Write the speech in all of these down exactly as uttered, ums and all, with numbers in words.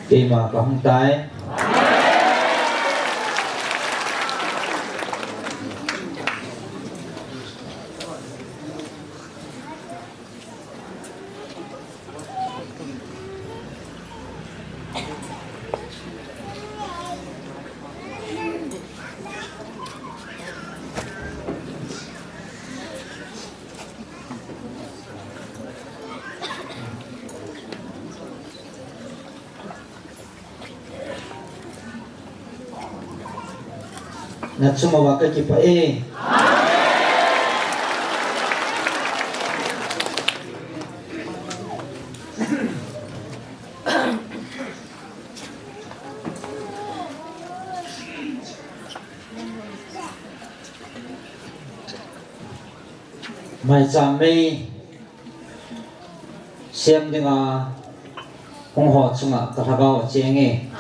Keima kahung tai. Nachung uva kakipah e. Maicham mei sem dinga hung ho chunga ka lhagao acheng e.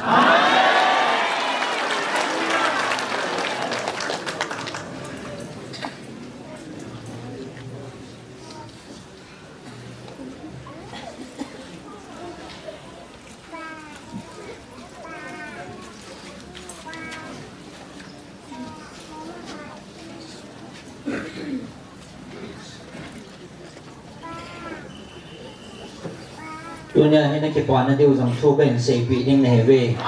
Tunia hi nakipana diu jong thu kahin seipeh ding nahiuve.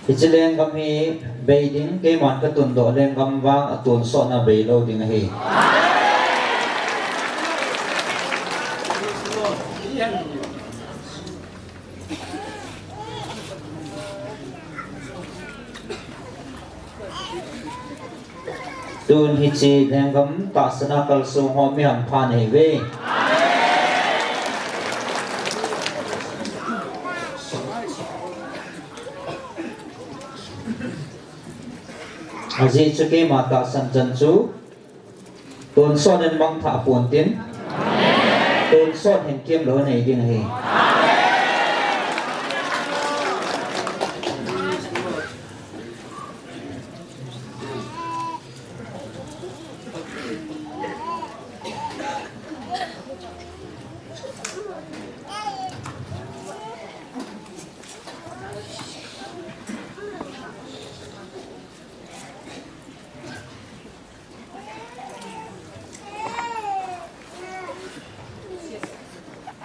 Hiche lenggam hi bei ding, keiman katundoh lenggam vang atonsotna beilou ding ahi. Tun hiche lenggam tahsan a kalsong ho mi hampha nahiuve. Ajeh chu keima tahsan chan chu tonsot in mangthah pontin, tonsot hin kemlou nei ding ahi.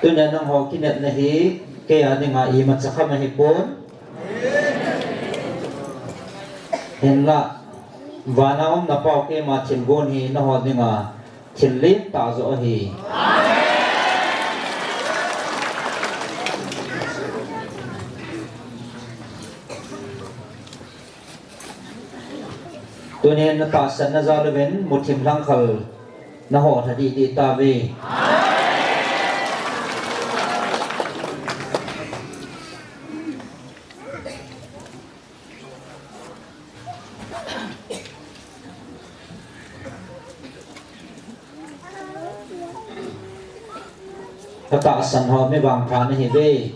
Tunia nangho kinepna hi kei a dinga imacha kha ahipon. Hinlah, vana um na Pau keima thilgon hi nangho dinga thil lentah joh ahi. Tunin natahsan na jal uvin muthim lhangkhal naho lha dih dih tauve. Katahsan ho mi vangpha nahiuve.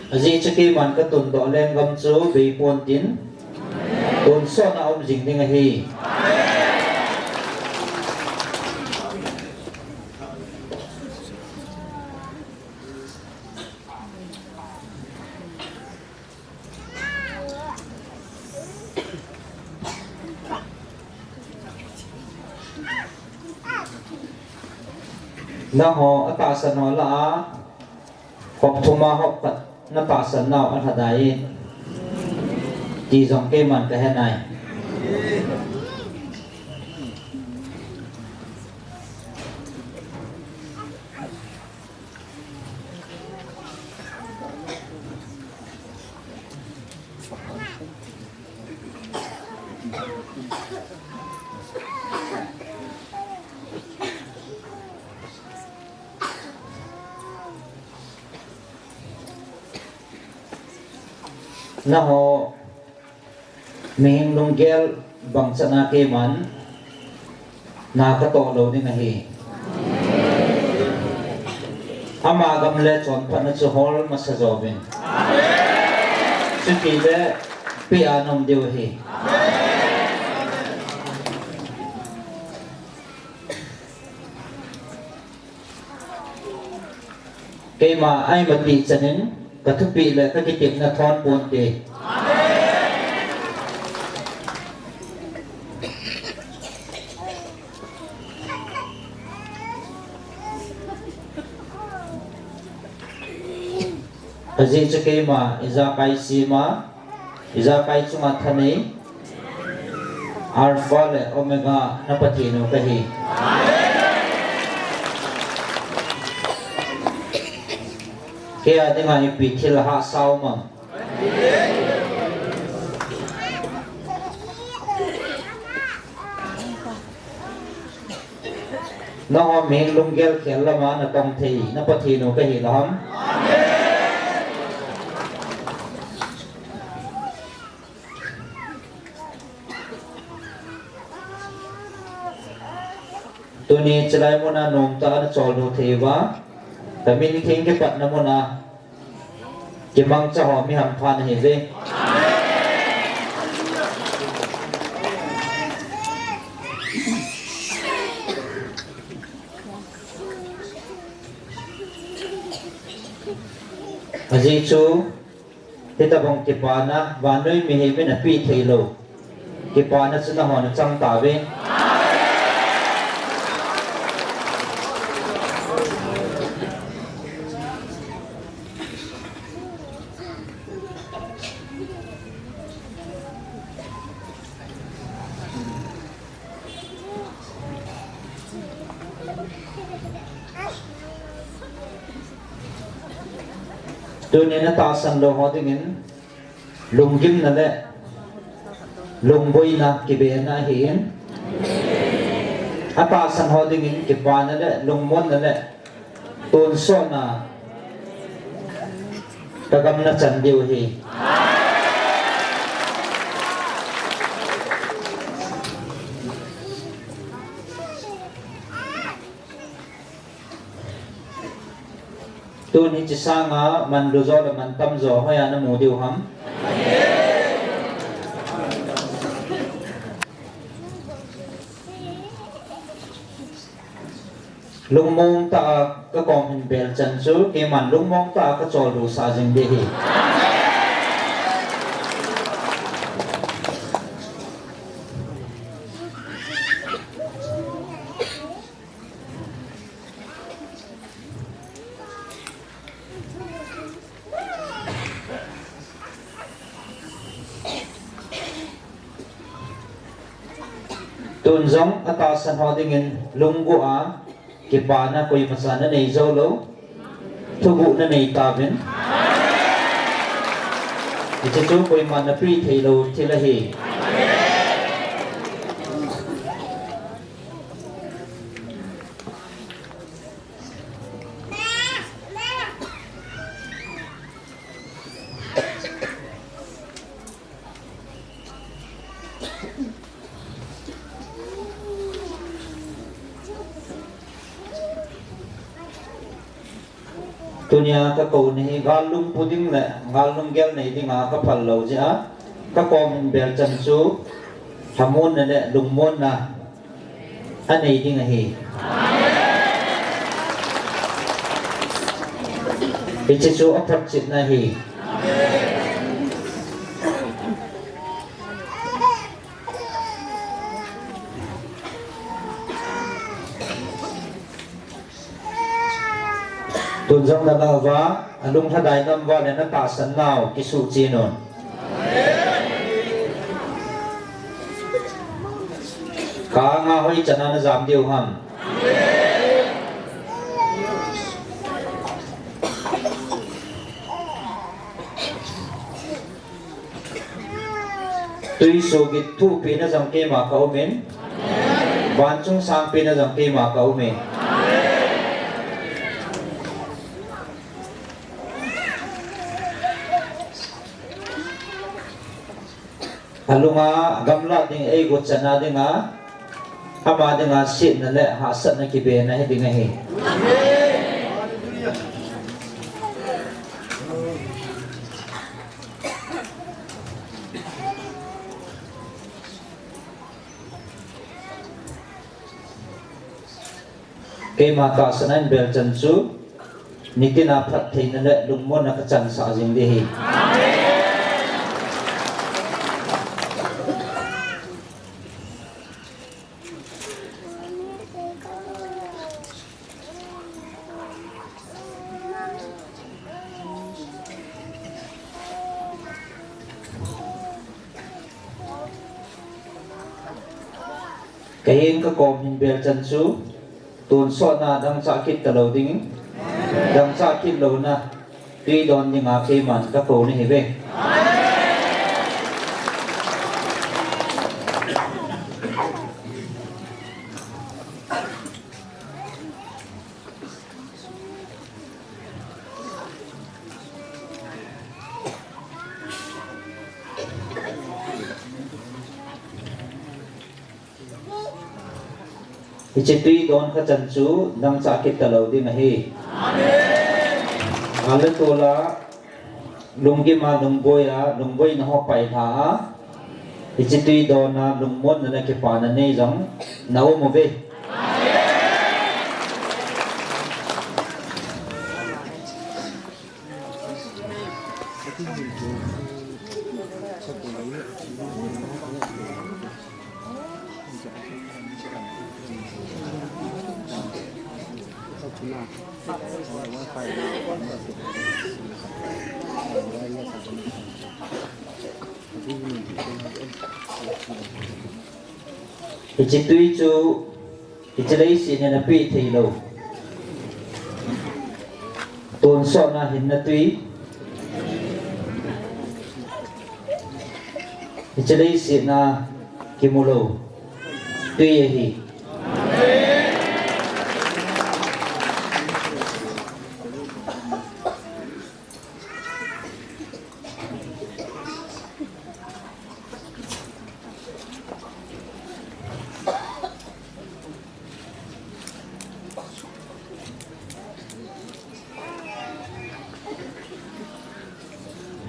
Ajeh chu keiman ka tundoh lenggam chu bei pontin, tonsot a um jing ding ahi. Nangho atahsan ho lah a, hop thum a hop khat na tahsan nau alhadai e, ti jong keiman kahe nai. Nangho mihing lunggel bangchan a keiman na katoh lou ding ahi. Ama gam le chonphatna chu hol masa jouvin, chuti le pia nom diu ahi. Keima aima ti chanin ka thupeh le ka kitepna thon ponte. Ajeh chu keima ijakai sema, ijakai chunga thanei, Alpha le Omega na Pathen u kahi. Kei a dinga ipi thil hahsa um am? Nangho mihing lunggel khel lama natong thei na Pathen u kahi lou ham? Tuni chilai muna nomtah a nachol lou thei uva, kamin theng kipatna muna kimangcha ho mi hampha nahiuve. Ajeh chu hitobang kipana vannoi mihem in apeh thei lou kipana chu nahon nachang tauve. Tunin atahsan lou ho dingin lunggimna le lungboina kibena ahin, atahsan ho dingin kipana le lungmonna le tonsotna kagam nachan diu ahi. Tun hiche sanga manlu jo le mantam jo hoiya namu diu ham? Lungmong tah a kakom hin bel chan chu keiman lungmong tah a kacholdo sah jing ding ahi. Tun jong atahsan ho dingin lunggu a kipana koimacha nanei jou lou, thuguh nanei tauvin. Hiche chu koiman napeh thei lou thil ahi. Tuni Nia ka kou na hi, gal lungpu ding le gal lunggel nei dinga ka phal lou jeh a, ka kom hin bel chan chu, lhamonna le lungmonna a nei ding ahi. Hiche chu a photchetna ahi. Tun jong na lah uva, alunglhadai nam uva le na tahsan nau kisuh chen un. Ka nga hoi chan a na jam diu ham. Tuisoh git thuhpeh na jong keima ka um in. Vanchung sangpeh na jong keima ka um in. Alunga gamla ding eigot chan a dinga, ama dinga setna le hahsatna kibe na hi ding ahi. Keima tahsan a hin bel chan chu, nitin a phattheina le lungmonna ka chansah jing ding ahi. Ka hin ka kom hin bel chan chu, tonsot na dangchah kit talou ding, dangchah kit louna tui don dinga keiman ka kou na hi ve. Hiche tui don kha chan chu dangchah kit talou ding ahi. Amen. Gal le tol a, lunggim a, lungboi a, lungboina ho pailha a, hiche tui don a lungmonna le kipana nei jong na um uve. Hiche tui chu, hiche leiset in ana peh thei lou. Tonsot na hinna tui. Hiche leiset a kimu lou tui ahi.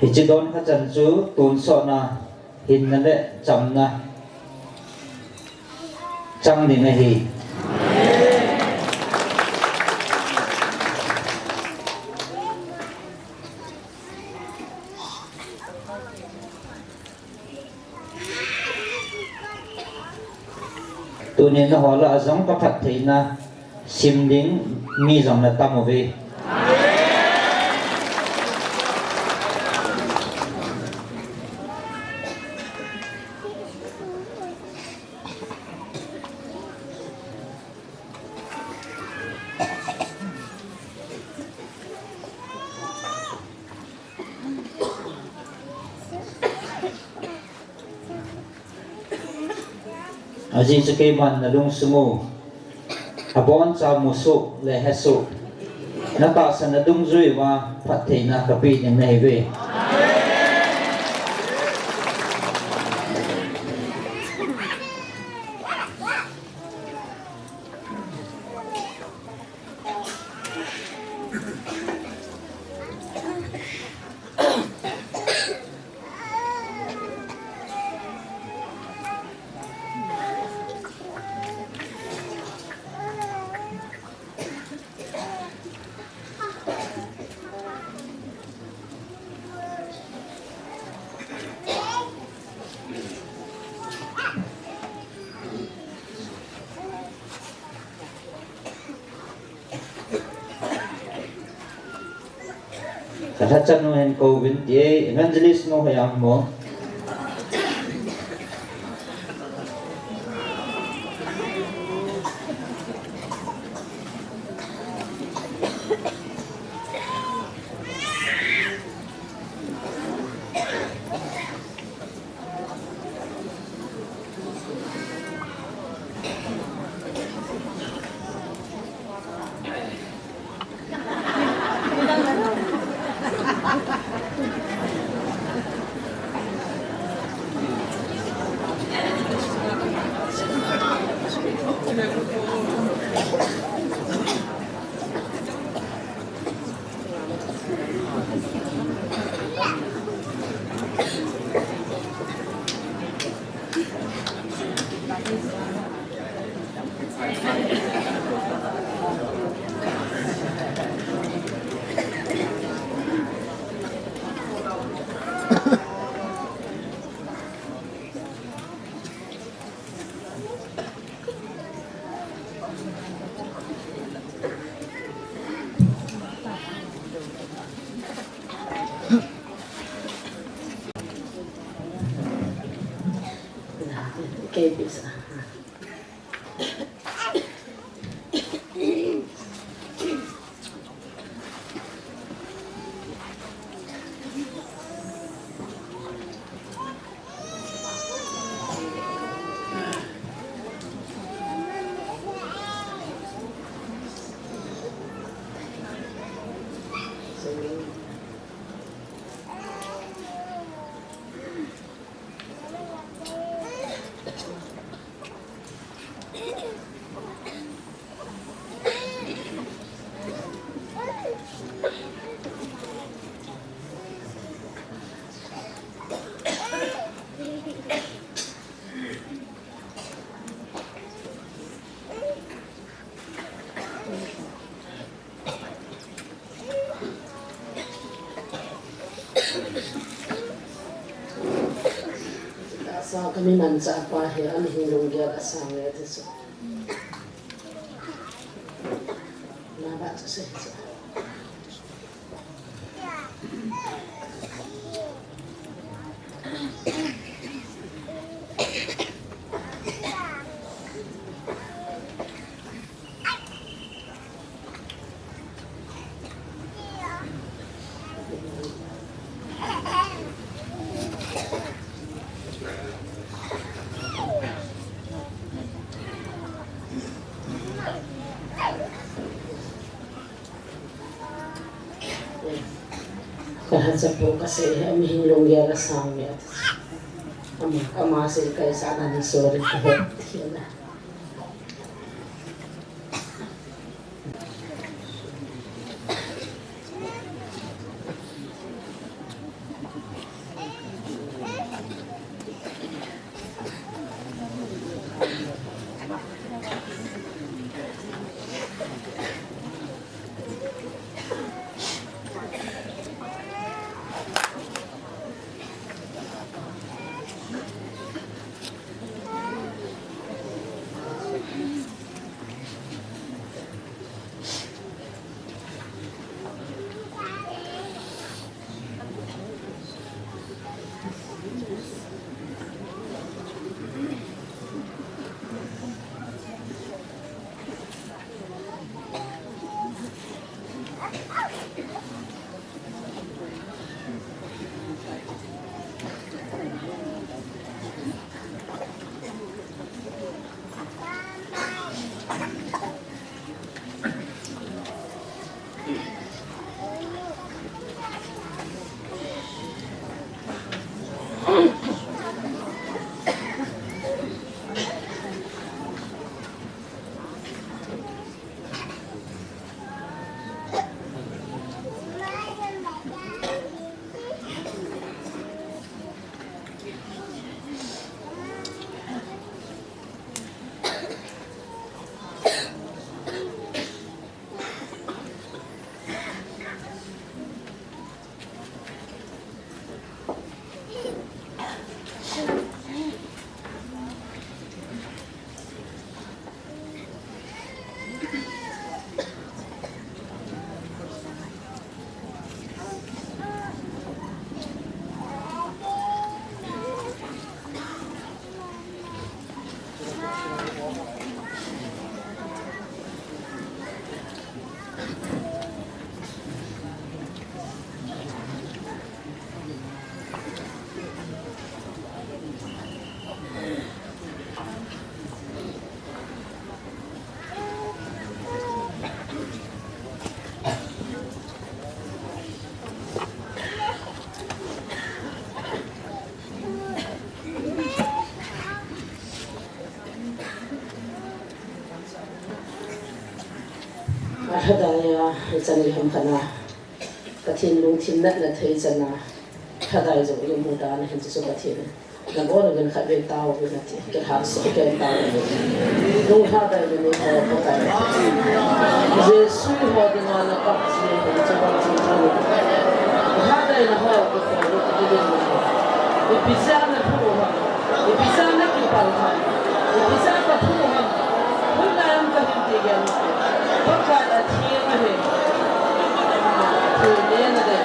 Hiche don kha chan chu tonsot na hinna le chamna chang ding ahi. Tunin nangho lah a jong ka phattheina sim ding mi jong na tam uve. Ajeh chu keiman na lungsung u aboncha musoh le hesoh, na tahsan na dungjui uva phattheina ka pe ding nahi uve. Ka tha chanu hin kouvin ti e, Evangelist Ngohoi ang mo. Sa kami manchah pa hi, amihing lunggel asang e ti chu. Na ba chu sei chu. Ka ha chapu ka sei hi, amihing lunggel asang e. Ama, ama sei ka sa na ni sorry ka he. Alhadai a, ichan iham khat na, Pathen lungthim natna thei chan a, Alhadai jong imu dan ahin, chuchu Pathen in nabonchauvin khatvei taovin ati, kilhahsam kei taovin. Lunglhadaina neiho Pakai. Jesu ho dinga nakap ji ahin, chubang chun Alhadaina ho kikhol lut dingin. Ipi jeh a nathu ham? Ipi jeh a nakipal ham? Ipi jeh a kathu ham? Hun lai am kahin ti gel. Pakai atheng ahi. Thil nena de.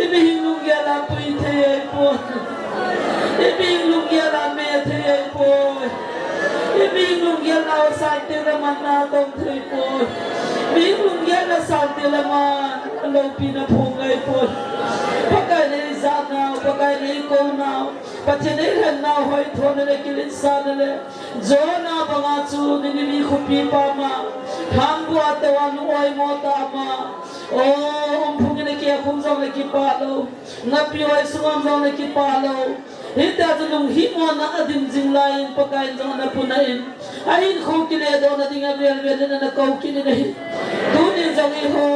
Imihing lunggel a pui thei ahipoi. Imihing lunggel a me thei ahipoi. Imihing lunggel a sante le man na tong thei poi. Mihing lunggel a sante le man loupina phong ahipoi. Pakai neijah nau, Pakai neiko nau, Pathen neilhen nau hoithona le kiletsahna le Jonah banga chu Nineveh khopi pama, lhangbu a tou a nu oimo tama. O, umphung in akikhum jongle kipah lou. Ngapi hoi sung a um jongle kipah lou. Hitia chu lunghimona adim jing laiyin Pakai in jong ana puna in, ahinkho kiledohna dinga velvel in ana kou kit in ahi. Tunin jong eiho,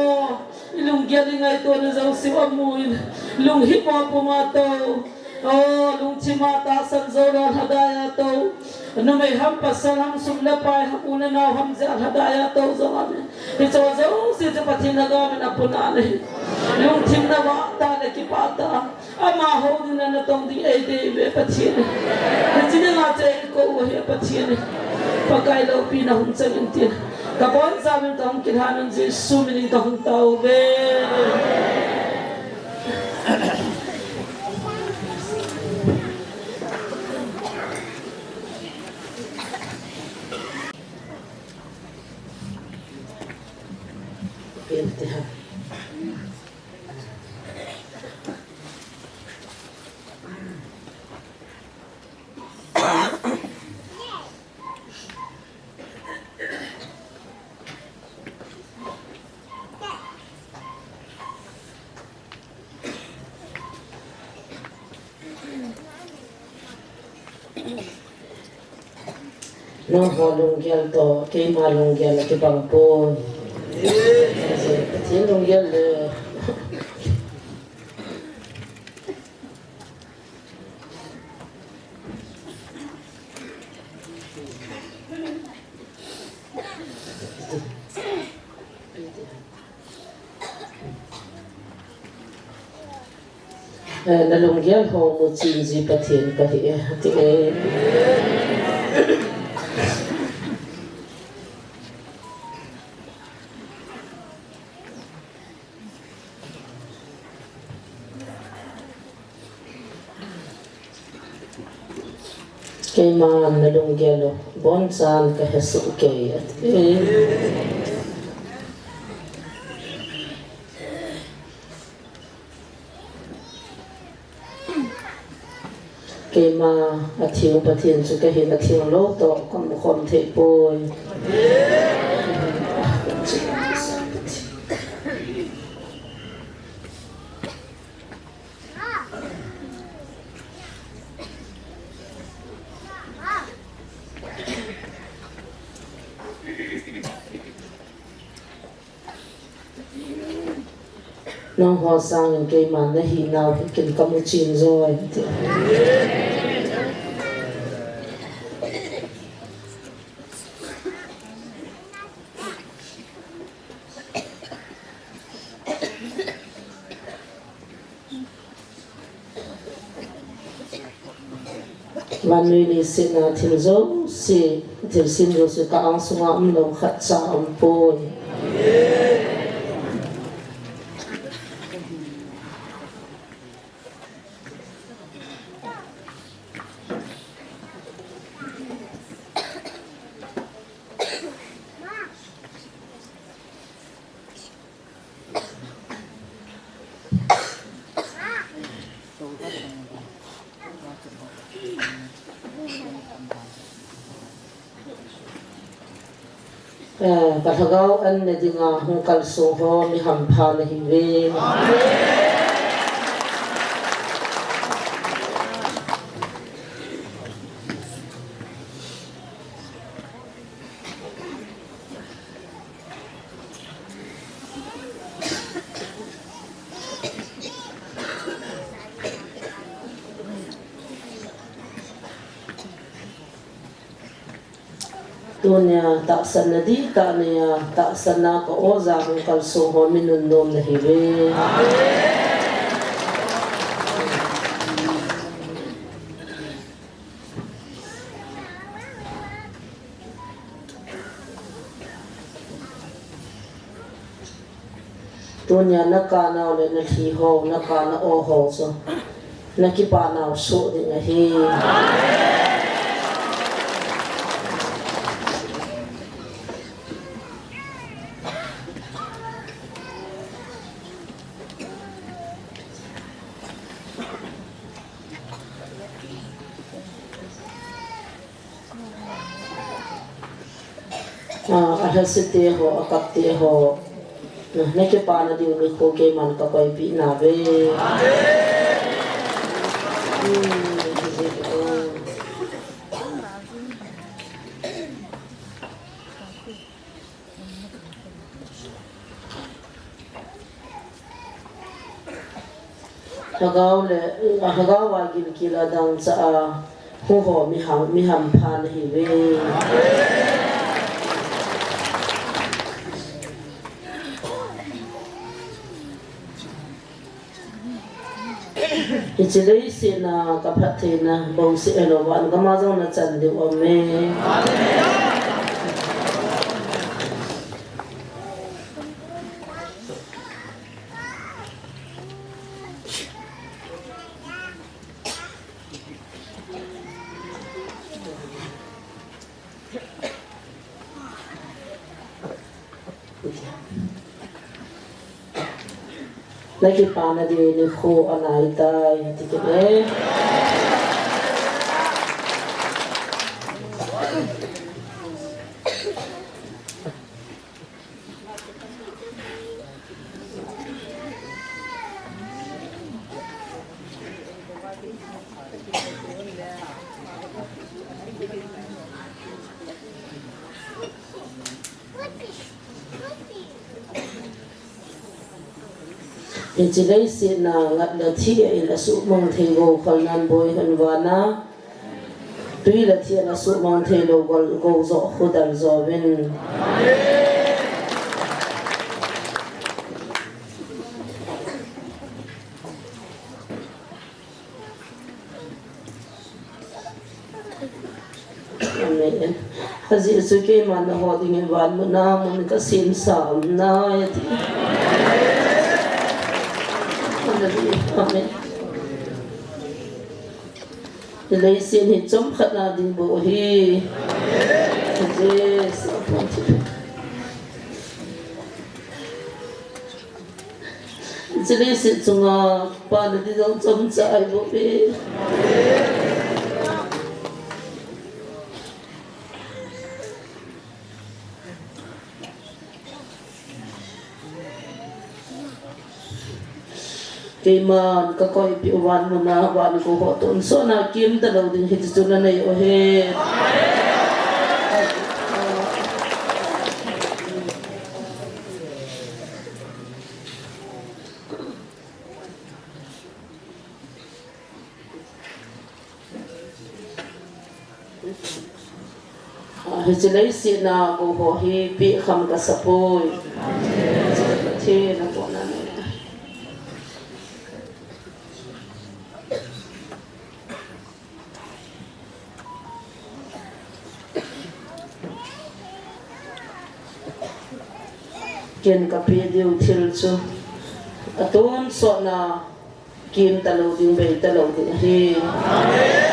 ilunggel ingaitona jouse amun, lunghimo puma tou. O, lungthima tahsan jou lou, lhadai a tou. Numei ham, pasal ham, sum le pai ham, u le nao ham jeh a lhadai a tou jong aum e. Hiche jouse chu Pathen lhagao in apuna ahi. Lungthim na vah tah le kipah tah. Amaho ding le natong ding eidei uve Pathen. Hiche dinga chu eikou u ahi Pathen. Pakai loupina hung chang in tin, kabonchauvin kahung kilhan un, Jesu minin kahung tao uve. Nangho lunggel toh keima lunggel akibang poi. Pathen lunggel le. Eh, nalunggel ho muchen ji Pathen kahi e, ti e. Keiman nalunggel u bonchan kahesoh kei, ati. Keima atheng Pathen chu kahin, atheng lou toh kamu khom thei poi. Nangho sangin keiman nahinau hi ken kamu chin joi, ati. Vannoi leiset a thil jouse, thilse jouse ka angsunga umlou khatcha aumpoi. Eh, ka lhagao an ne dinga hung kalsong ho mi hampha nahiuve. Tunia tahsanna dihtah neiya tahsanna ka oja hung kalsong ho mi nunnom nahiuve. Tunia na kanau le na lhi ho, na kana o ho chu na kipanau soh ding ahi. Ah, alhasete ho, akapte ho, na, na kipana diu nikho keiman ka koipeh nauve. Lhagao le, lhagao a gilkel a dangchah a hung ho mi ham, mi hampha nahiuve. Hiche leiset a ka phattheina bouseh hilou vang, gam a jong na chan diu aume. Na kipana diu nikho anaitai, ati kit e. Hiche leiset a ngat le thih a in a suhmang thei gou khol nan boi hon vana, tui le thih a na suhmang thei lou gou, gou joh khu dal jo vin. Amen. Ajeh chu keiman nangho dingin van muna mun ka semsa um nai ati. Hallelujah. Amen. Leiset hi chomkhat na ding bou ahi. Yes. Hiche leiset chunga pana ding jong chomcha ahi bouve. Keiman ka koipeh u van muna, van gou ho tonsot na kimta lou ding hiche chu na nei u ahi. Hiche leiset a gou ho hi peh kham kasa poi. Pathen a kona nei. Ken kapeh diu thil chu atonsot na kim talou ding, bei talou ding ahi. Amen.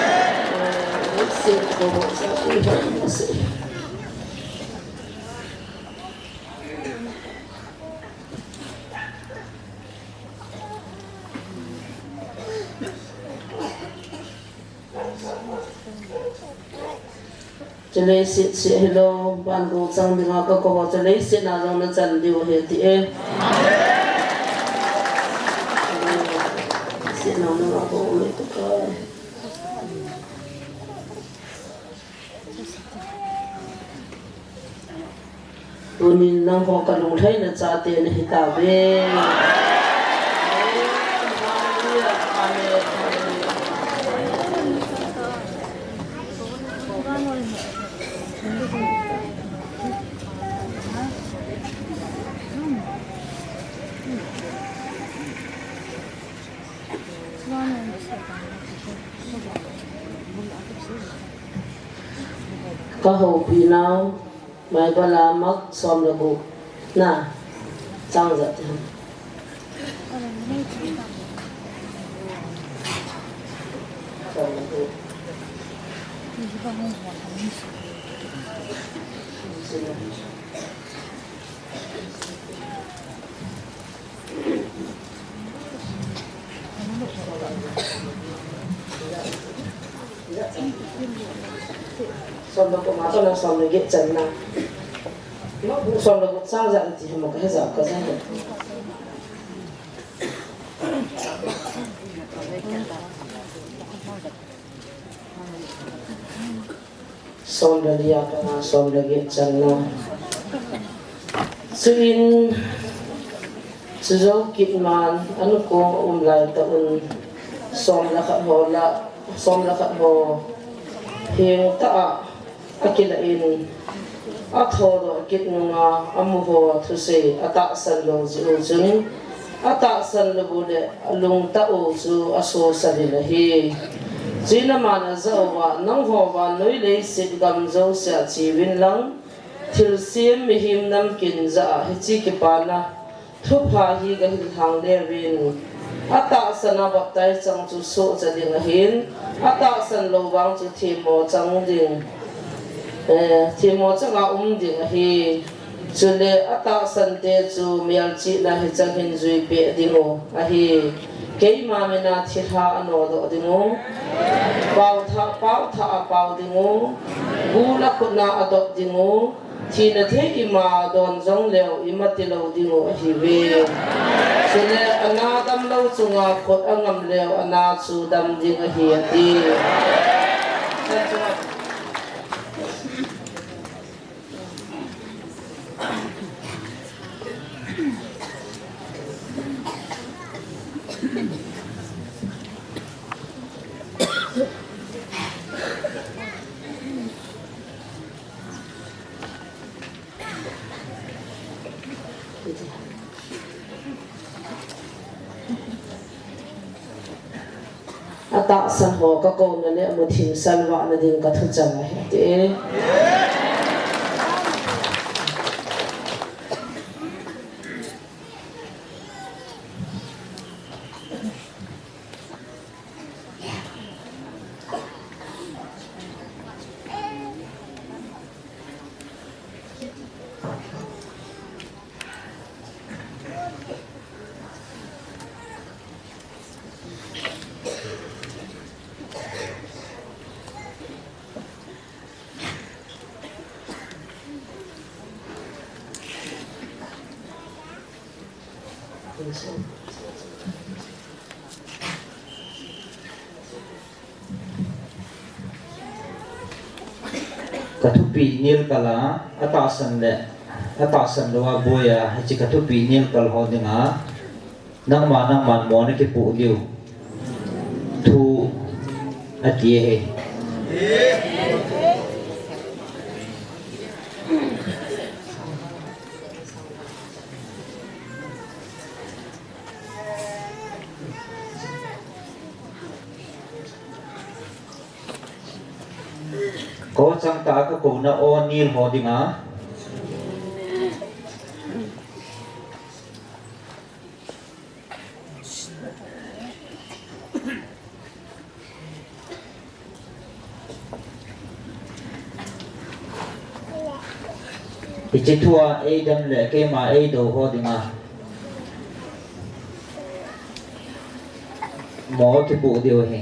Chule sese hilou, van gou chang dinga kakou ho, chule sese na jong nachan diu ahi ti e. Sese na jong nakou um e ti kai. Tunin nangho kalunglhaina chate nahitauve. Kahoupi nau, Bible a Mark som le gup na chang ijat ham. Som le gup. Som le gup ma chun som le get channa. Som le gup chang ijat ti ham kahe ja kaja. Som le li a pat a som le get channa. Chuin chujou kitman ankong aum laitah un som le khat ho la, som le khat ho heng tah a akilah in, athodoh kit nunga amuho thusei atahsan lou jeh u chun, atahsan lou u le alungtah u chu asosah in ahi. Chuin aman ajah uva, nangho vannoi leiset gam jousea cheuvin lang, thilsem mihem namkin jah a hiche kipana thupha hi gahil lhang leuvin, atahsan a baptize chang chu sohcha ding ahin, atahsan lou vang chu themmo chang ding, eh, themmo chang a um ding ahi. Chule atahsan te chu melchihna hichang hin juipeh ding u ahi. Keima mina thilha anodoh ding u, paotha, paotha apao ding u, gul akhut na adop ding u, thina thei ima don jong leu ima tilou ding u ahiuve. Chule ana damlou chunga khut angam leu ana chu dam ding ahi ati. Atahsan ho kakouna le amu thim salvah na ding kathuchang ahi ati. Ka thupeh nilkal a, atahsan le, atahsan lou a boi a, hiche ka thupeh nilkal ho dinga, nangma, nangman mo na kipoh diu. Thu ati ahi. Kochang tah a ka kouna O'Neil ho dinga. Hiche thua eidem le keima eidou ho dinga mo kipu diu ahi.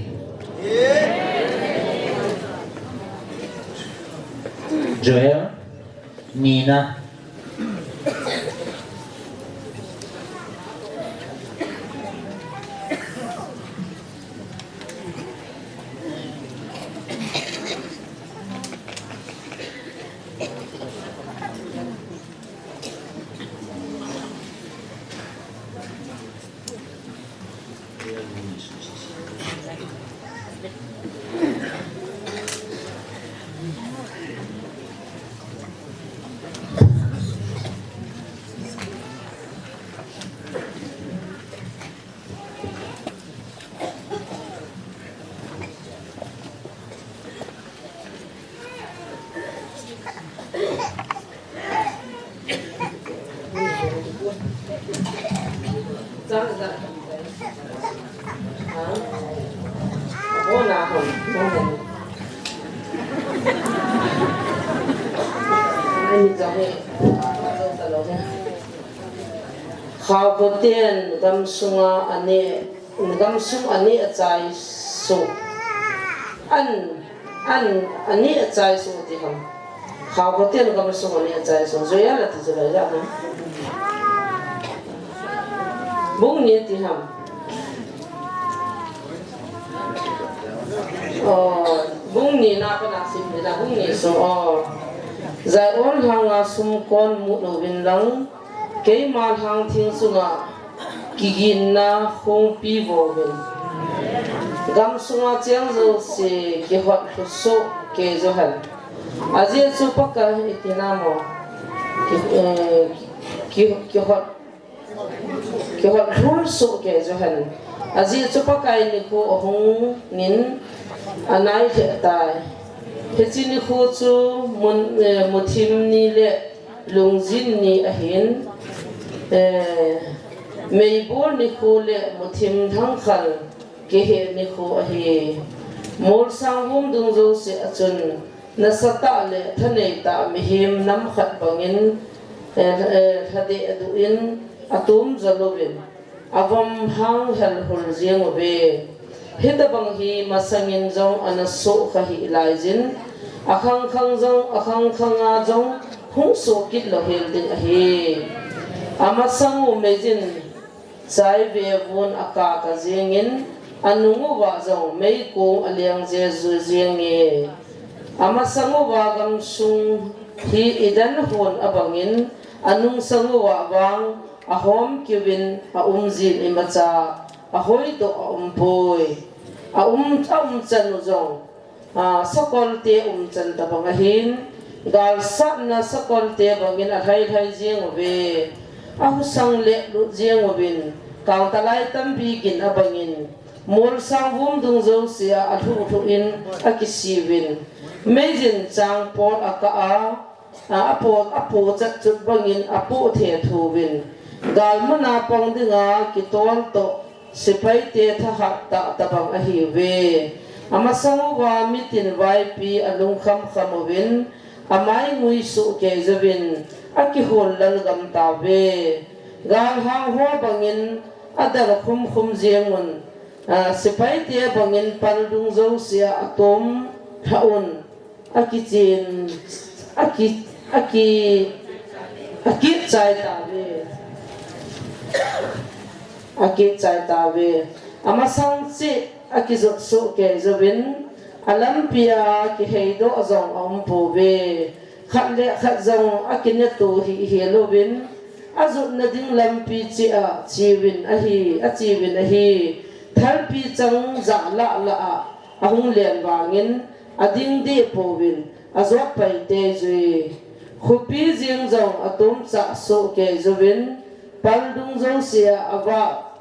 Joel, Nina. Khao khoten gamsunga aneh, gamsung aneh achai soh. An, an, aneh achai soh ti ham. Khao khoten gamsung aneh achai soh. Joel ati chu lai ja ham. Bung ni ti ham. Oh, bung ni na pa na sim ni na bung ni so, oh. Zion lhanga sumkon mu louvin lang. Keima lhang thing sunga kiginna hung pi vovin. Gam sunga cheng jouse kihot lhu soh kei jo hen. Ajeh chu Pakai iti na mo. Ki, eh, ki, kihot, kihot lhu soh kei jo hen. Ajeh chu Pakai nikho ahung in anai lheh tai. Hiche nikho chu mun, eh, muthim ni le lungjin ni ahin, eh, meibol nikho le muthim thangkhal kiheh nikho ahi. Molsang vum dung jouse a chun nasatah le thanei tah mihem nam khat bangin, eh, eh, lhadeh duh in atom jo louvin. Avom hang hel hul jeng uve. Hitabang hi masangin jong ana soh kha hih laijin, akhang khang jong, akhang khang a jong hung soh kit lou hel ding ahi. Amasang u meijin chai vevun akaka jengin, anung uva jong meikong aleng jeju jenge. Amasang uva gamsung hi Eden hon abangin, anungsang uva vang ahom kiuvin aum jin imacha ahoidoh aumpoi. Aum, aumchan u jong, ah, sakolte umchan tabang ahin, galsatna sakolte bangin alhai lhai jeng uve. Ahusang le lut jeng uvin, kangtalai tampi gin abangin, molsang vum dung jouse a alhuh lhuh in akisiuvin. Meijin chang pot akah a, a, apo, apo chat chut bangin apoh thethu uvin. Galmuna pang dinga kitol toh sepaite thahat tah tabang ahiuve. Amasang uva mitin vaipi alungkham kham uvin, amai ngui soh kei jouvin, akihol lal gam tauve. Galhang ho bangin adal khum khum jeng un, ah, sepaite bangin pal dung jouse a atom lhah un. Akichen, aki, aki, akit chai tauve. Akit chai tauve. Amasang cheh akijot soh kei jouvin, alampi a kiheidoh jong aumpouve. Khat le khat jong akineto hih hel uvin, ajotna ding lampi cheh a cheuvin ahi, acheuvin ahi. Thalpi chang jah lah lah a ahung len vangin, ading deh pouvin, ajot pai tei jui. Khopi jeng jong atom chah soh kei jouvin, pal dung jouse a avah,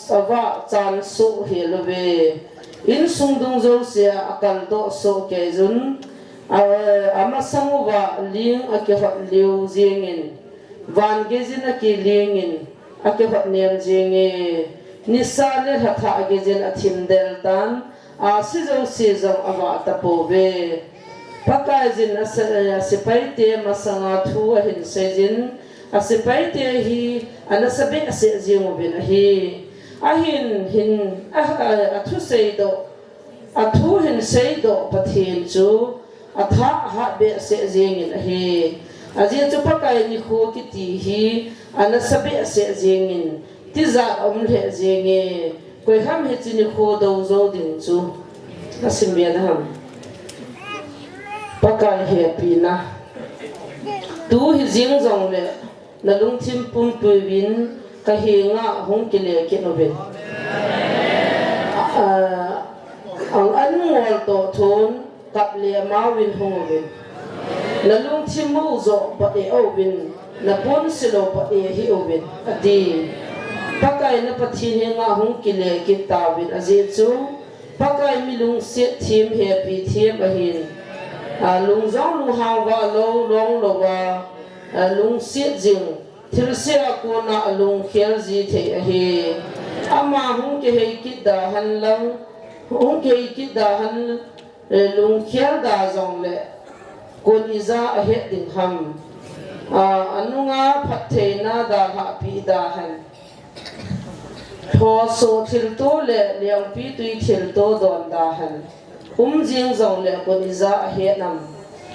avah chan soh hel uve. Insung dung jouse a akaldoh soh kei jun, A, amasang uva ling akihot liu jingin, van gejin akilingin, akihot nem jinge, nisa le lhathah gejin athim del tan, asi jouse jong avah tapouve. Pakaiyin ase-, asepaite masanga thu ahin seijin, asepaite hi anasa behseh jing uvin ahi. Ahin, hin, a, a, athu seidoh, athu hin seidoh Pathen chu atha ahat behseh jingin ahi. Ajeh chu Pakai nikho kiti hi anasa behseh jingin, tijat aum lheh jinge, koiham hiche nikho dou jou ding chu asim ve naham? Pakai hepina. Tu hijing jongle nalungthim pumpuiyin kahenga hung kile kit uvin. A, a, ang an ngol toh thon kap le amauvin hung uvin. Nalungthim mu jo pha e auvin, napon silou pha e ahi uvin, ati. Pakai na Pathen henga hung kile kit tauvin ajeh chu Pakai mi lungset them, hepi them ahin. A, lung jong lunghang valou, long louva, a, lungset jing, thilse a kona alungkhel ji thei ahi. Ama hung kihei kit da hen lang, hung kihei kit da hen, eh, lungkhel da jongle, kon ija ahet ding ham? A, anunga phattheina dalhah pi da hen. Thosoh thilto le lengpitwi thilto don da hen. Um jing jongle kon ija ahet nam?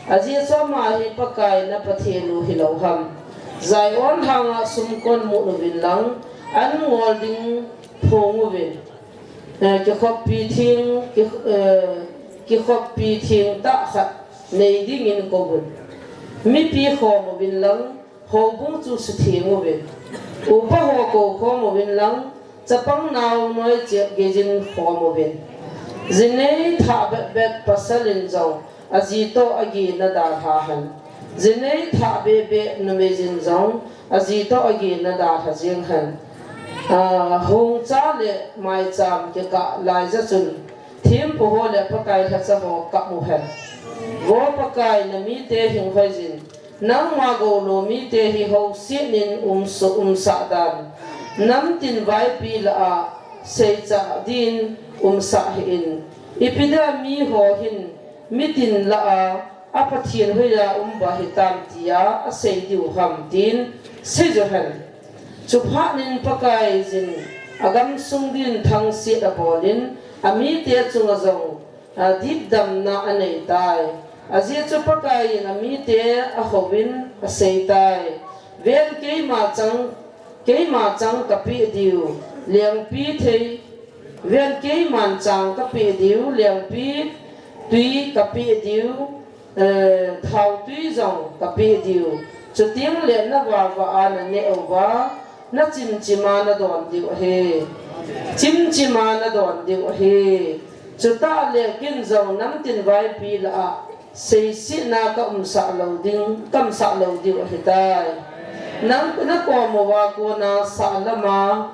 Ajeh chu ama hi Pakai na Pathen u hilou ham? Zion lhanga sumkon mut uvin lang, an ngol ding phong uvin. Eh, kikhoppi theng, ki, eh, kikhoppi theng tah khat nei dingin kouvun. Mipi khom uvin lang, houbung chu sutheng uvin. Upa ho koukhom uvin lang, chapang nao noi chep geijin khom uvin. Jinei thah betbet pasal in jong, aji toh agina dalha hen. Jinei thah behbeh numei jin jong, aji toh agina dalha jing hen. A, hungcha le maicham kikah laija chun, thempu ho le Pakai lhacha ho kap u hen. Vo Pakai, namite hing hoijin, nangma goulou mite hi housetnin umso-, umsah dan, namtin vaipi lah a seicha din umsah hih in. Ipi dia miho hin mitin lah a, a Pathen hoiya um ba hitam tia asei diu ham tin seiju hen. Chuphat in Pakaiyin agamsung din thangset abolin, amite chunga jong, a, dipdamna anei tai. Ajeh chu Pakaiyin amite ahouvin asei tai. Ven keima chang, keima chang kapeh diu, lengpi thei, ven keiman chang kapeh diu, lengpi twi kapeh diu, eh, thautwi jong kapeh diu. Chuteng le navava a naneh uva, nachimchima nadon diu ahi. Chimchima nadon diu ahi. Chutah le ken jong namtin vaipi lah a seisetna kaumsah lou ding, kaumsah lou diu ahitai. Nang nakom uva kona sah lama,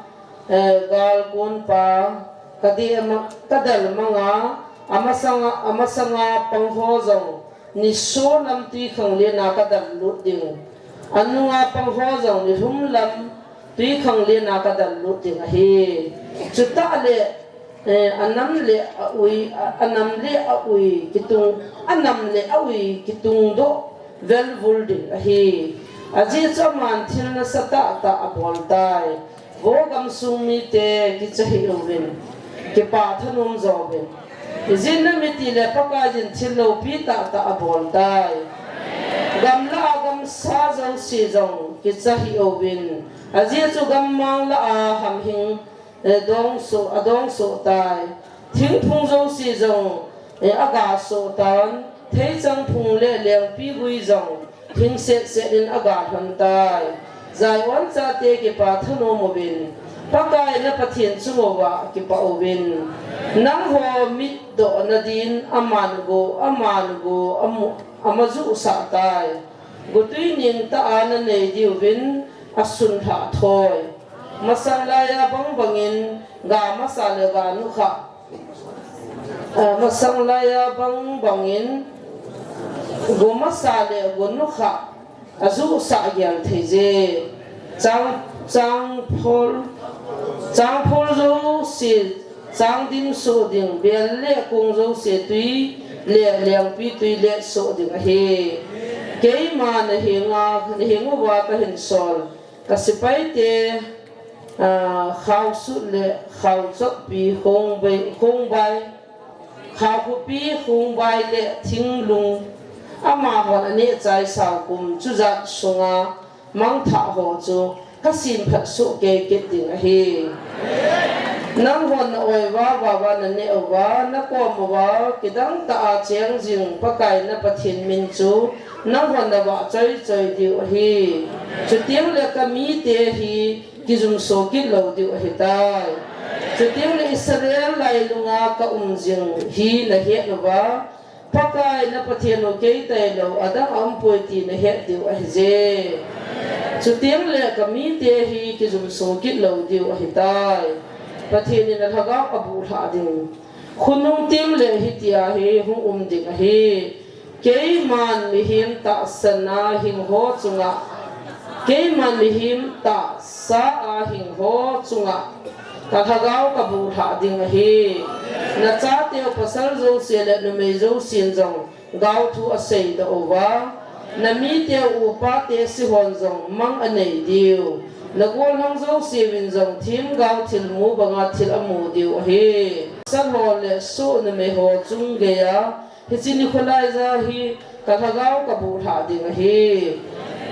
eh, gal konpa, kadeh ma-, kadal manga, amasanga, amasanga pang ho jong, nisolam twikhanglen a kadal lut ding. Anunga pang ho jong, nilhumlam twikhanglen a kadal lut ding ahi. Chutah le, eh, anam le aui, a, anam le aui kitung, anam le aui kitung doh velvul ding ahi. Ajeh chu aman thil nasatah tah abol tai. Vo gamsung mite kicha hih uvin, kipah thanom jo uvin. Ijeh inem itile Pakaiyin thil loupi tah tah abol tai. Gamlah a gamsa jouse jong kicha hih uvin. Ajeh chu gammang lah a hamhing, eh, dongsoh, adongsoh tai. Thingphung jouse jong, eh, agasoh tan. Theichang phung le lengpi gui jong hing setset in agalhon tai. Zion chate kipah thanom uvin. Pakai na Pathen chunguva kipah uvin. Nangho mitdohna din aman go, aman go, amu, amajuhsah tai. Gotwi nengtah a nanei diuvin asunlhah thoi. Masang laiya bangbangin ga masa le ga nukhah. Ah, masang laiya bangbangin, Go masa le go nukha, ajuhsah gel thei je. Chang, changphol, changphol jouse, changdim soh ding, bel le kong jouse tui le lengpitwi le soh ding ahi. Keima nahenga, nahenguva kahin sol, kasepaite, ah, khaosut le khaochotpi, khongbai, khongbai, khaokhupi, khongbai le thinglung, amahon aneh chai sao kum chujat sunga mangthah ho chu kasim phat soh kei kit ding ahi. Nanghon na-oi vava uva naneh uva, nakom uva, kidang tah a cheng jing Pakai na Pathen min chu nanghon navah choi choi diu ahi. Chuteng le kamite hi kijumso kit lou diu ahitai. Chuteng le Israel lailunga kaum jing hi nahet uva, Pakai na Pathen u kei tailou adang aumpoi ti nahet diu ahije. Chuteng le kamite hi kijumso kit lou diu ahitai. Pathen in alhagao abuhlhah ding. Khonung teng le hitia hi hung um ding ahi. Keiman mihem tahsan a hing ho chunga, keiman mihem tahsa a hing ho chunga, kalhagao kabuhlhah ding ahi. Nachateu pasal jouse le numei jousen jong gaothu aseidoh uva, namiteu upate sihon jong mang anei diu, nagollhang jouseuvin jong themgao thilmu banga thil amu diu ahi. Pasal ho le soh numei ho chung geiya, hiche nikho laiya hi kalhagao kabuhlhah ding ahi.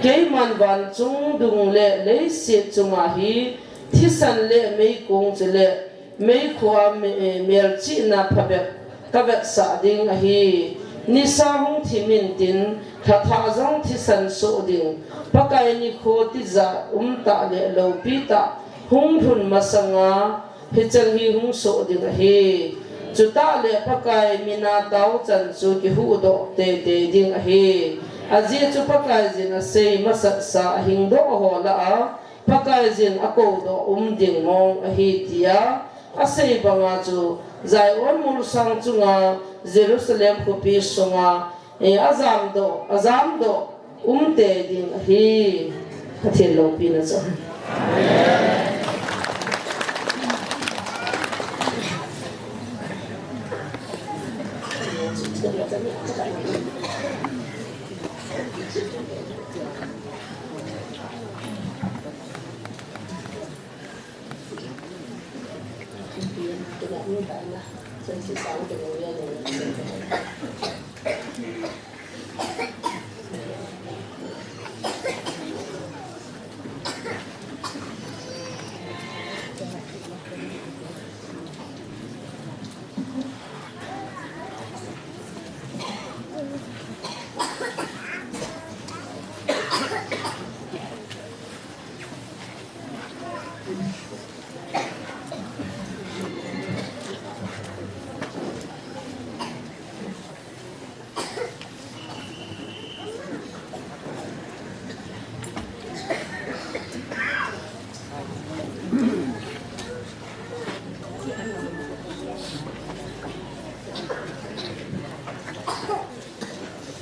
Keiman vanchung dung le leiset chunga hi thisan le meikong chule meikhoa me-, melchihna phabep kavetsah ding ahi. Nisa hung thim intin, lhathah jong thisan soh ding. Pakai nikho tijat umtah le loupitah hung lhun masanga, hicheng hi hung soh ding ahi. Chutah le Pakai mina taochan chu kihuhdoh teitei ding ahi. Ajeh chu Pakaiyin asei masatsa ahingdoh ho lah a, Pakaiyin akoudoh um ding mong ahi tia asei banga chu Zion molsang chunga Jerusalem khopi sunga, eh, ajamdoh, ajamdoh um tei ding ahi. Pathen loupina chu.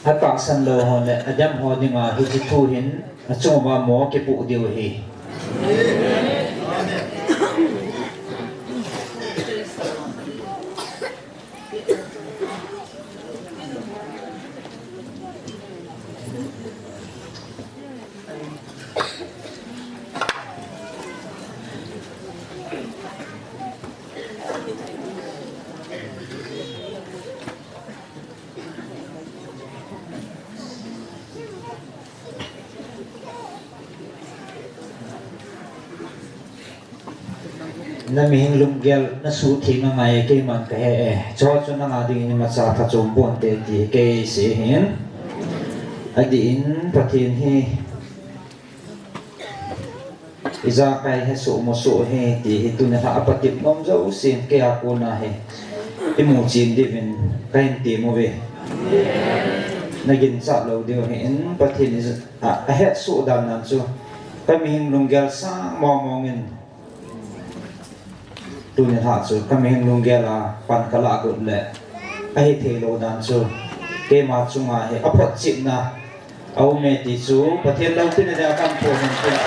Atahsan lou ho le adem ho dinga hiche thu hin achunguva mo kipoh diu ahi. Na mihing lunggel na suhtheng angai e, keiman kahe e. Chuche chu nanga dingin imacha phachom ponte ti hi kei sei ahin. Adih in Pathen hi ijakai hesoh mosoh ahi ti hi tuni lha a patep nom jousen kei a kona hi imu chen diuvin kahin tem uve. Na ginchat lou diu ahin Pathen ija-, a, ahetsoh dan dan chu ka mihing lunggel sang mong mong in Tuni lha chu ka mihing lunggel a pan ka lah got le ahithei lou dan chu Keima chunga hi aphotchetna aume ti chu Pathen loupina dia kaphong in tin.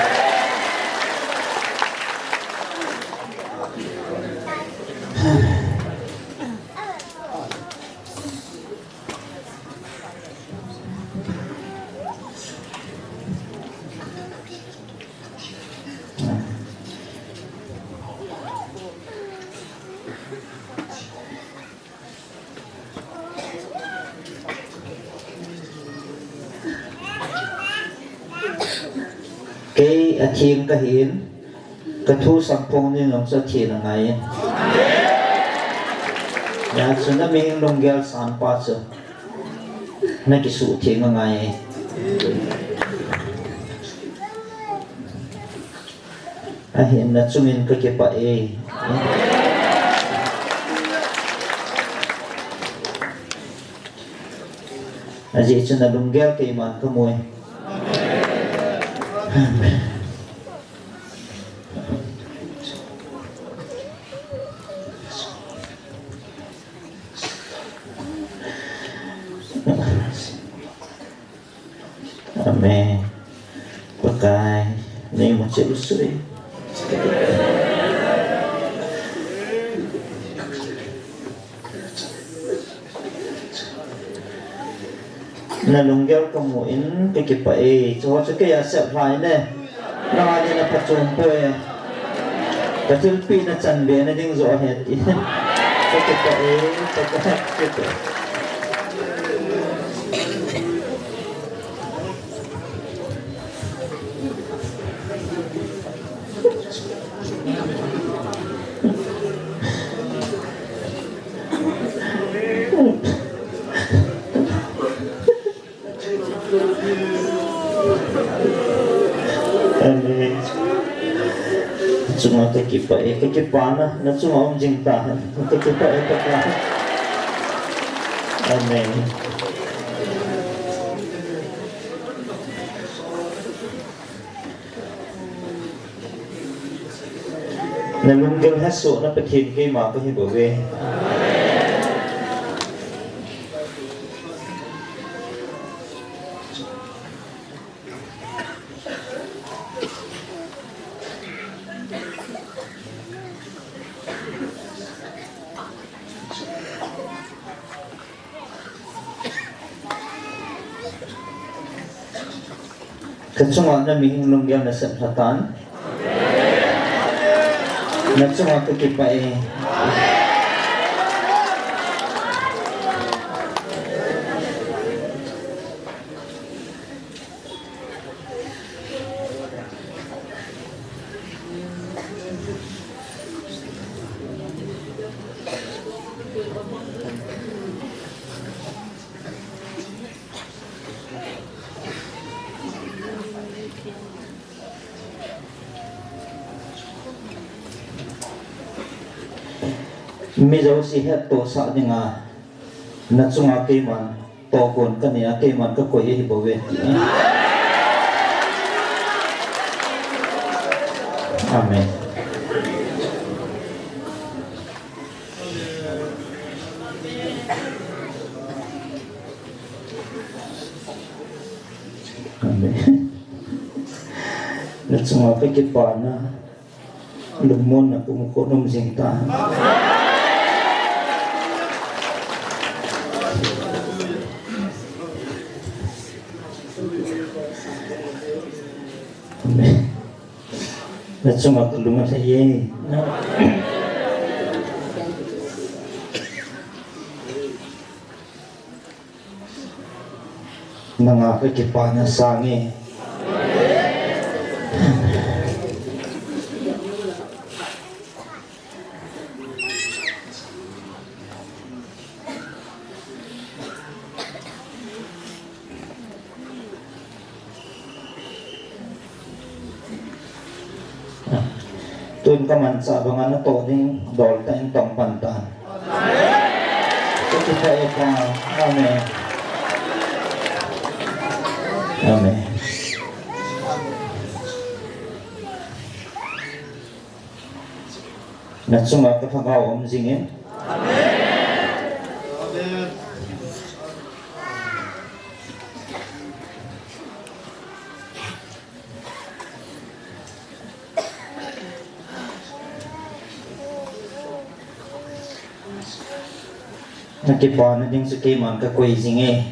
Kei atheng kahin, kathu samphong nin jong chu atheng angai in. Hijeh chun na mihing lunggel sanpa chu nakisuhtheng angai. Ahin nachungin kakipah e. Ajeh chu nalunggel keiman kamu e. Amen. Amen. Pakai, neimu cheh usei. Nalunggel kamu in kakipah e. Chuho chu keiya sep lhai ne. Nangin naphachom poi. Kathilpeh nachan be nading joh ahi ti. Kakipah e, kakipah e. Amen. Chunga kakipah e, kakipana, nachunga um jing tahen. Kakipah e, kakipah. Amen. Nalunggel hesohna Pathen keima kahi bouve. Kachunga namihing lunggel nasep lhatan. Nachunga kakipah e. Mi jouse hettohsah dinga nachunga keiman tohgon kanei a, keiman kakoi ahi bouve. Amen. Amen. Nachunga kakipana, lungmonna pum khonung jing ta. Amen. Nachunga kalung alhai e. Nanga kakipana sang e. Tun kamanchah banga natoh ding dol tah in tong pan tan. Kakipah e Pa. Amen. Amen. Nachunga ka Lhagao um jingin. Amen. Nakipana ding chu keiman kakoi jing e.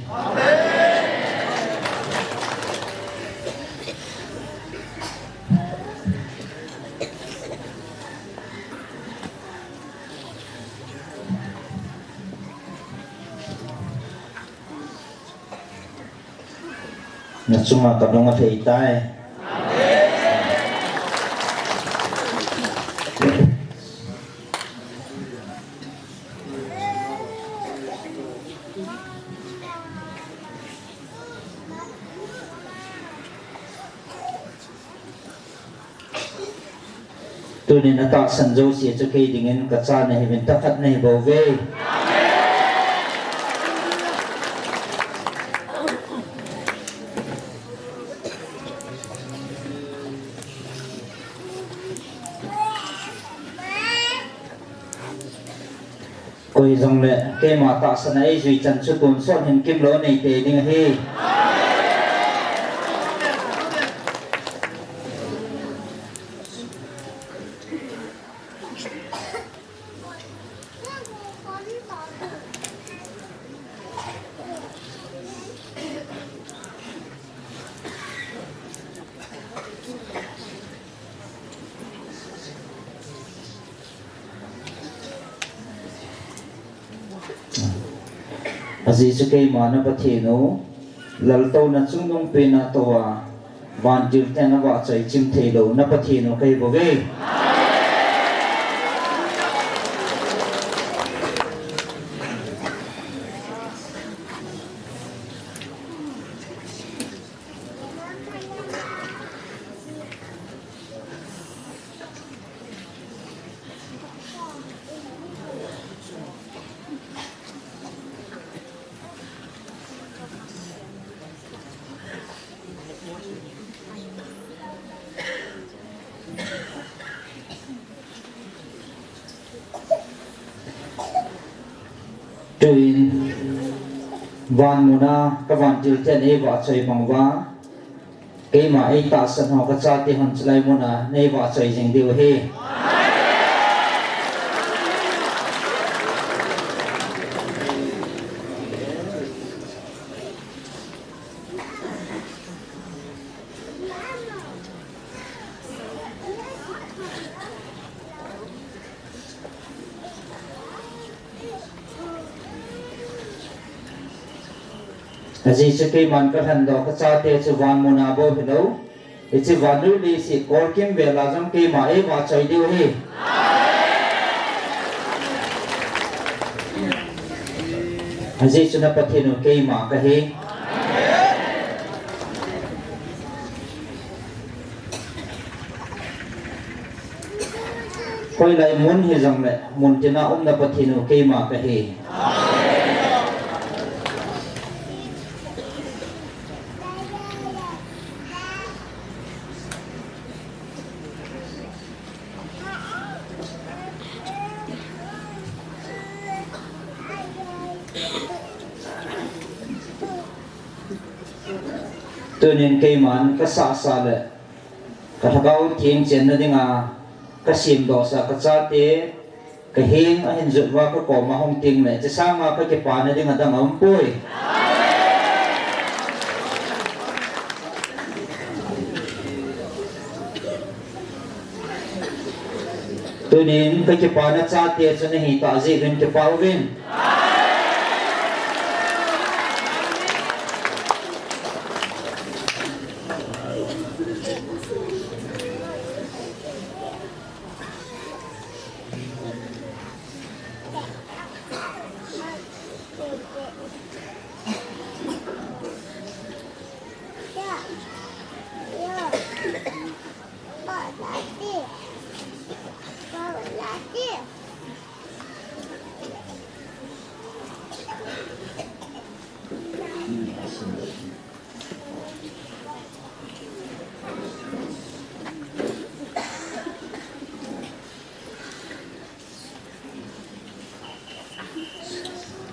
Nachunga kalung alhai tai. Tunin atahsan jouse chu kei dingin kacha nahiuvin, thakhat nahi bouve. Koi jongle keima tahsan a eijui chan chu tonsot hin kimlou nei tei ding ahi. Ajeh chu keima na Pathen u, laltouna chungnung pena touva, vantil ten avahchoi chim theilou na Pathen u kahi bouve. Tuin, van muna kavantil ten eivahchoi bang uva, keima eitahsan ho kachate hon chulai muna neivahchoi jing diu ahi. Ajeh chu keiman kalhendoh kachate chu van muna bou hilou, hiche vannoi leiset kolkim vela jong keima eivahchoi diu ahi. Ajeh chu na Pathen u keima kahi. Hoilai mun hijongle, muntina um na Pathen u keima kahi. Tunin keiman kasahsa le kalhagao theng chenna dinga kasemdohsa kachate, kaheng ahin jot uva kakoma hung tengle, hiche sanga kakipana ding adang aumpoi. Tunin kakipana chate chu nahitah jeh uvin kipah uvin.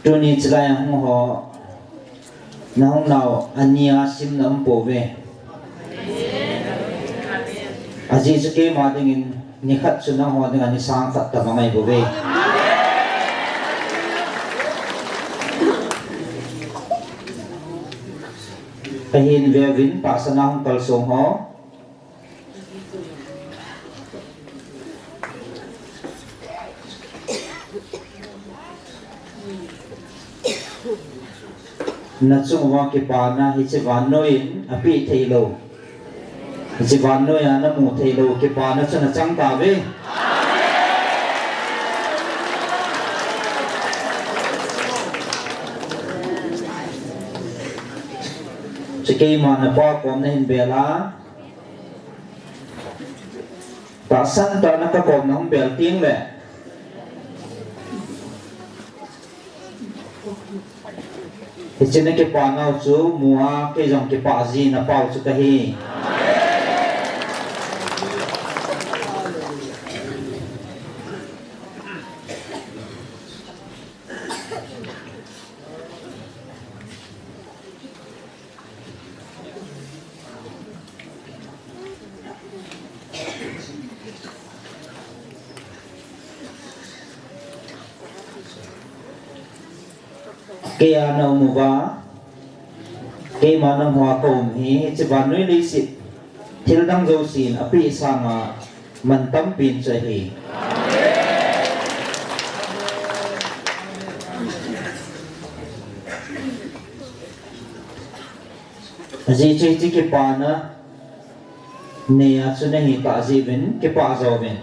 Tuni chulai a hung ho, nahung nau ania simna aumpouve. Ajeh chu keima dingin nikhat chu nangho dinga ni sang khat tabang ahibouve. Ahin veuvin tahsan a hung kalsong ho. Na chung uva kipana hiche vannoi in apeh thei lou. Hiche vannoi a namu thei lou kipana chu nachang tauve. Chu keima napa kom nahin bel a. Tahsan tah a napa kom nahung bel teng le. Hiche na kipa nau chu mu a, kei jong kipah ji napa u chu kahi. Kei a na um uva, keima nangho a ka um hi, hiche vannoi leiset thil dang jousen apeh sanga man tampen chu ahi. Ajeh chu hiche kipana nei a chu nahi tah jeh uvin, kipah jo uvin.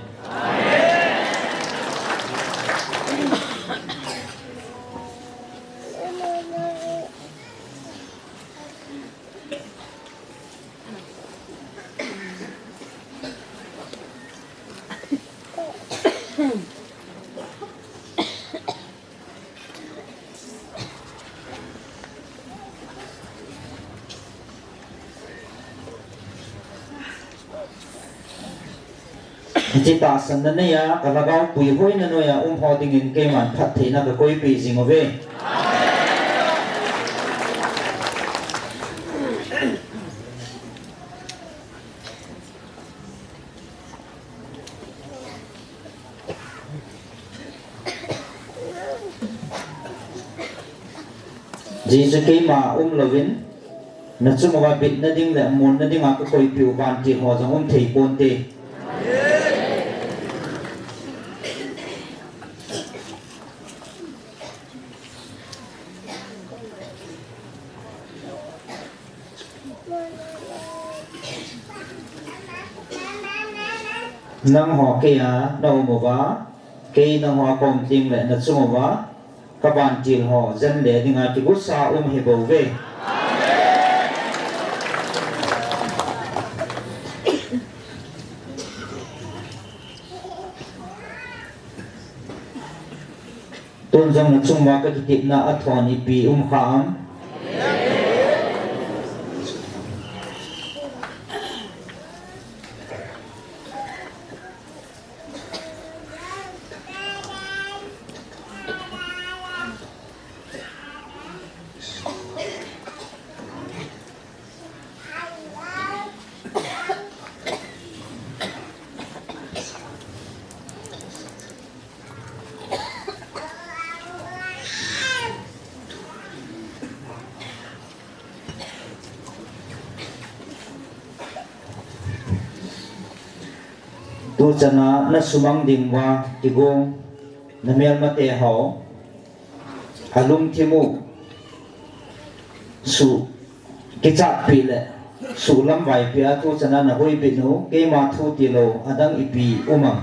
Hiche tahsanna nei a, ka lhagao puihoina noi a um ho dingin keiman phattheina ka koipeh jing uve. Ajeh chu keima um louvin, na chung uva bitna ding le munna dinga ka koipeh u vantil ho jong um thei ponte. Nangho kei a na um uva, kei nangho a ka um teng le na chung uva, ka vantil ho jen le dinga kigosa um hibou ve. Tun jong na chung uva ka kitepna a thon ipi um kha am? Tuchan a na sumang ding uva kigong na melmate ho, alungthim u suh kichatpi le suhlamvaipi a tuchan a na hoibit u, keima thu tilou adang ipi um am?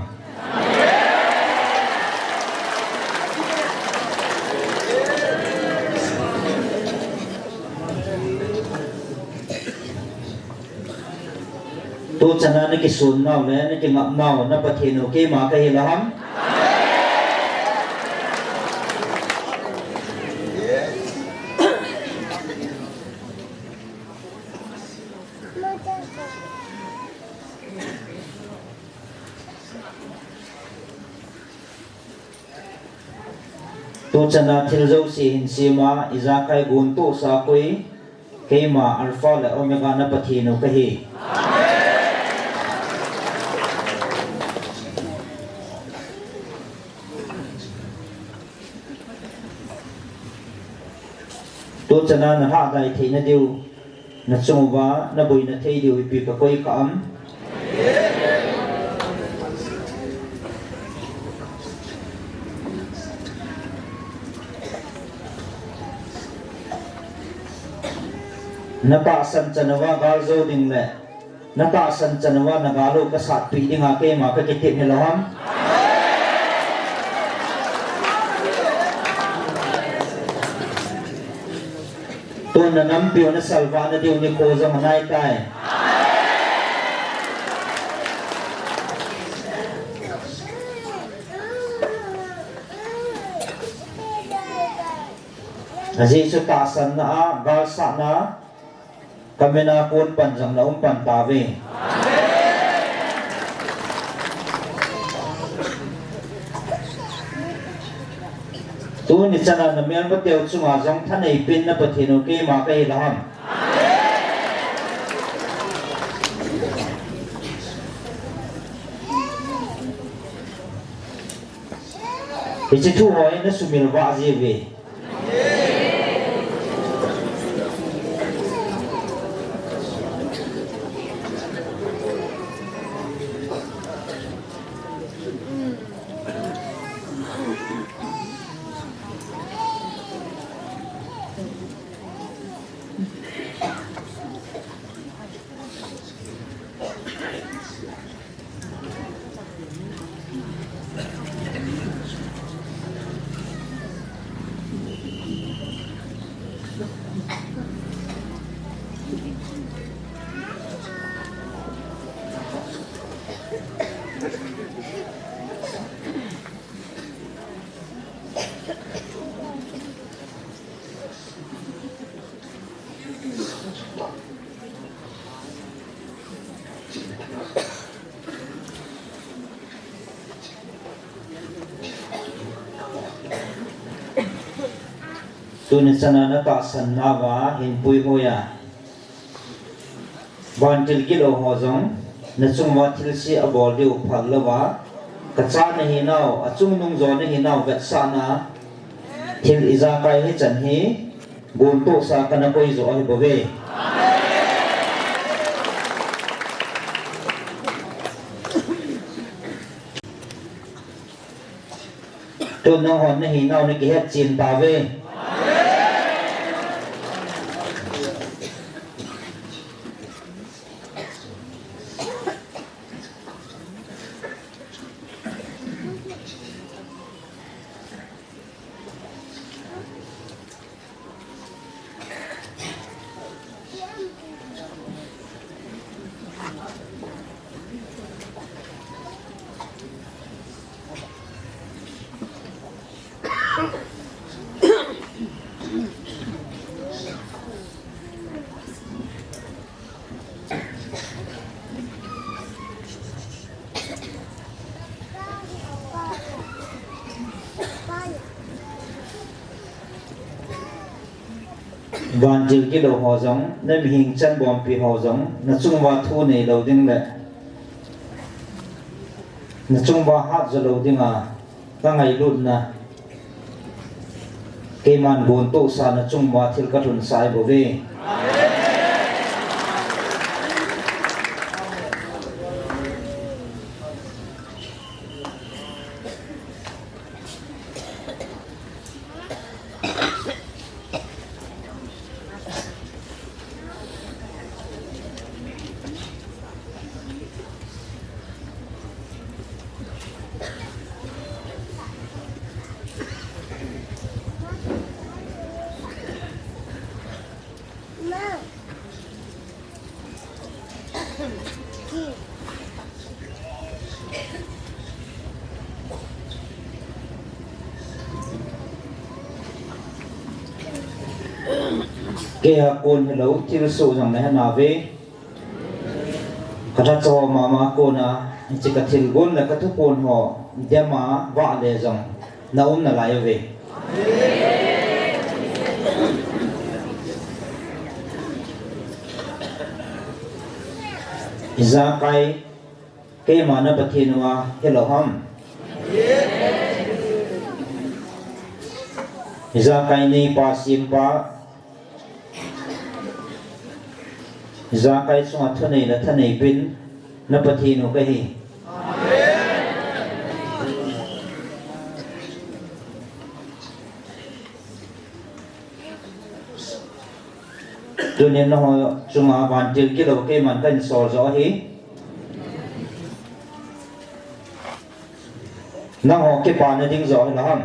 Tuchan a na kisun nau le na kingap nau na Pathen u keima kahi lou ham? Tuchan a thil jouse hin sema, ijakai guntohsa koi, keima Alpha le Omega na Pathen u kahi. Tuchan a na lhahdai theina diu Na chung uva na boina thei diu ipi ka koi kha am? Na tahsan chan uva gal jou ding le na tahsan chan uva na gal u ka satpi dinga keima ka kitep hilou ham? Tun na nampiu na salvah na diu nikho jong anai tai. Ajeh chu tahsanna a, galsatna a, ka mina kon pan jong na um pan tauve. Tuni chana na melmateu chunga jong thanei pen na Pathen u keima ka hilou ham? Hiche thu ho hi na sumil vah jiuve. Tuni chana na tahsan nauva hin puihoi a, vantil gilou ho jong na chung uva thilse abol diu phal louva, ka cha na hinau, achungnung jo na hinau vetsahna thil ijakai hichan hi gontohsa kana koi joh ahi bouve. Tun nanghon na hinau na kihet chen tauve. Vantil gilou ho jong, na mihem chanbompi ho jong, na chung uva thu neilou ding le na chung uva hat jo lou dinga ka ngailutna, keiman gontohsa na chung uva thil ka lhunsah ahi bouve. Keiya kon hilou, thilsoh jong nahe nauve. Ka lhacha ho mama kona, hiche ka thilgon le ka thuphon ho, dema vahle jong na um nalai uve. Ijakai, keima na Pathen u ahi lou ham? Ijakai neipa sempa, Jakai chunga thanei le thanei pin na Pathen u kahi. Tunin nangho chunga vantil kilou keiman kahin sol jo ahi. Nangho kipana ding jo hilou ham.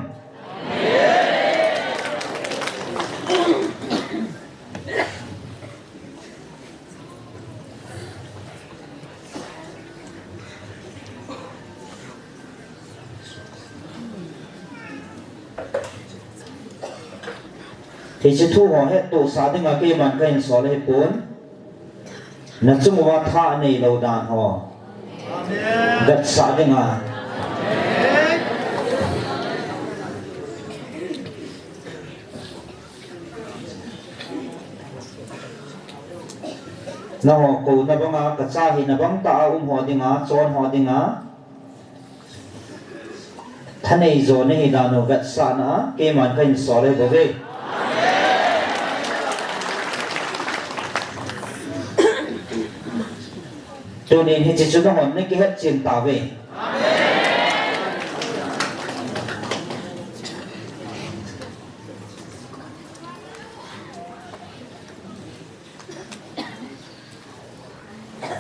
Hiche thu ho hettohsah dinga keiman kahin sol ahipon. Nachung uva tha aneilou dan ho vetsah dinga. Nangho kouna banga kacha hina bangtah a um ho dinga, chon ho dinga. Thanei jo nahi dan u vetsahna a keiman kahin sol ahibouve. Tunin hiche chu nanghon nakihet chen tauve.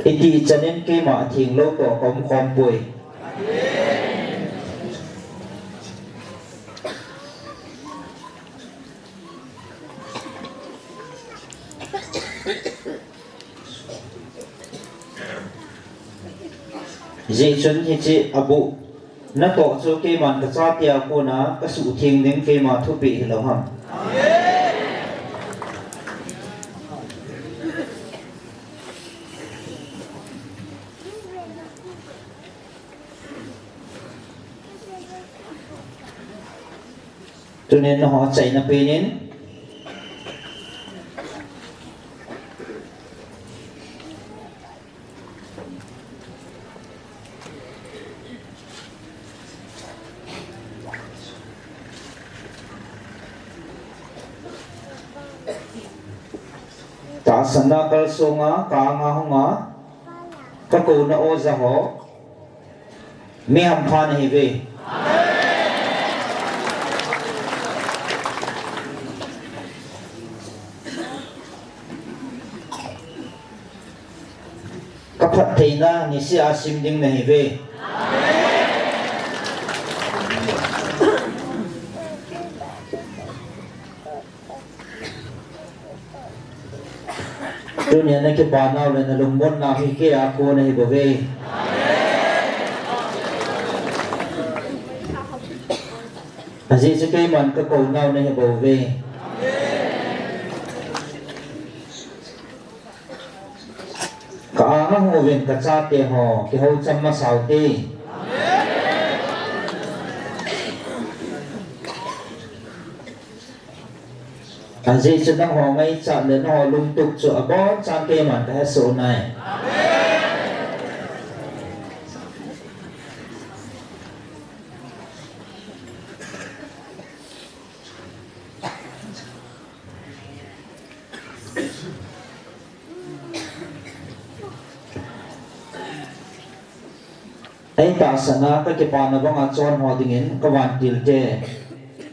Iti chanin keima athenglou toh kaum khom poi. Hijeh chun hiche abuh natoh chu keiman kachatea kona kasuhtheng ding keima thupeh hilou ham. Tunin nangho achaina penin. Tahsanna kalsonga, ka-anga hunga, kakouna oja ho, mi hampha nahiuve. Kaphattheina niseh a sim ding nahiuve. Tunia nakipanau le nalungmonnau hi keia kon ahibouve. Ajeh chu keiman kakounau nahibouve. Ka-anga hung uvin kachate ho, kihoucham masa ute. Ajeh chu nangho ngaichat le nangho lungtup chu abonchan keiman kahesoh nai. Eitahsan a kakipana banga chonho dingin kavantilte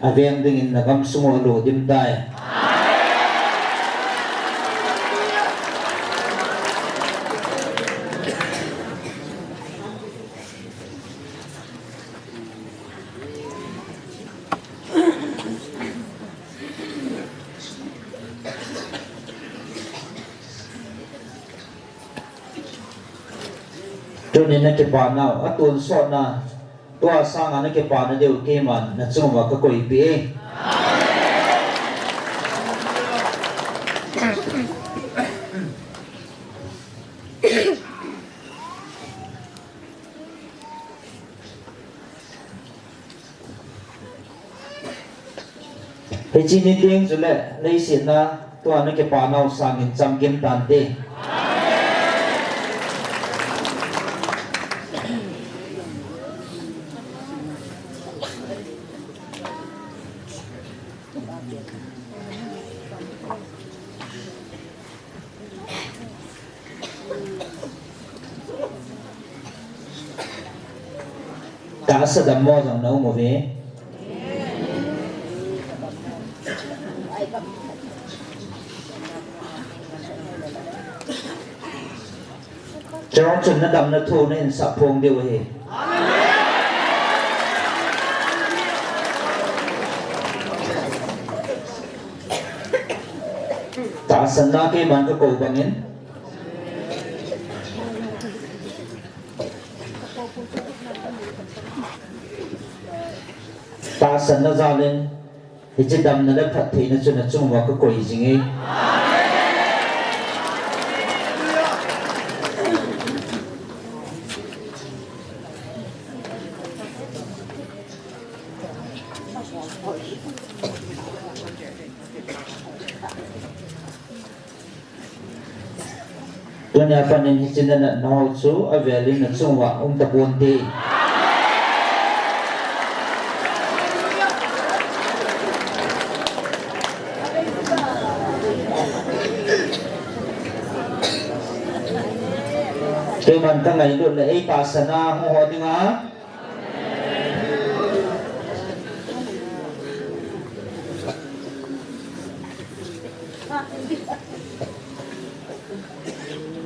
aveng dingin nagamsung u alo dimtai. Tunin nakipanau, atonsotna, tua sanga nakipana diu keiman nachung uva kakoipeh e. Hiche niteng chule leiset a tua nakipanau sangin chamkim tante. Tahsa dammo jong na um uve. Chujong chun na damna thu na hin sap phong diu ahi. Tahsanna keiman ka kou bangin. Tahsanna jalin, hiche damna le phattheina chu na chung uva ka koi jing e. Tunia panin hiche na natna ho chu avelin na chung uva um tapon te. Keiman ka ngailut le ei tahsanna hung ho dinga.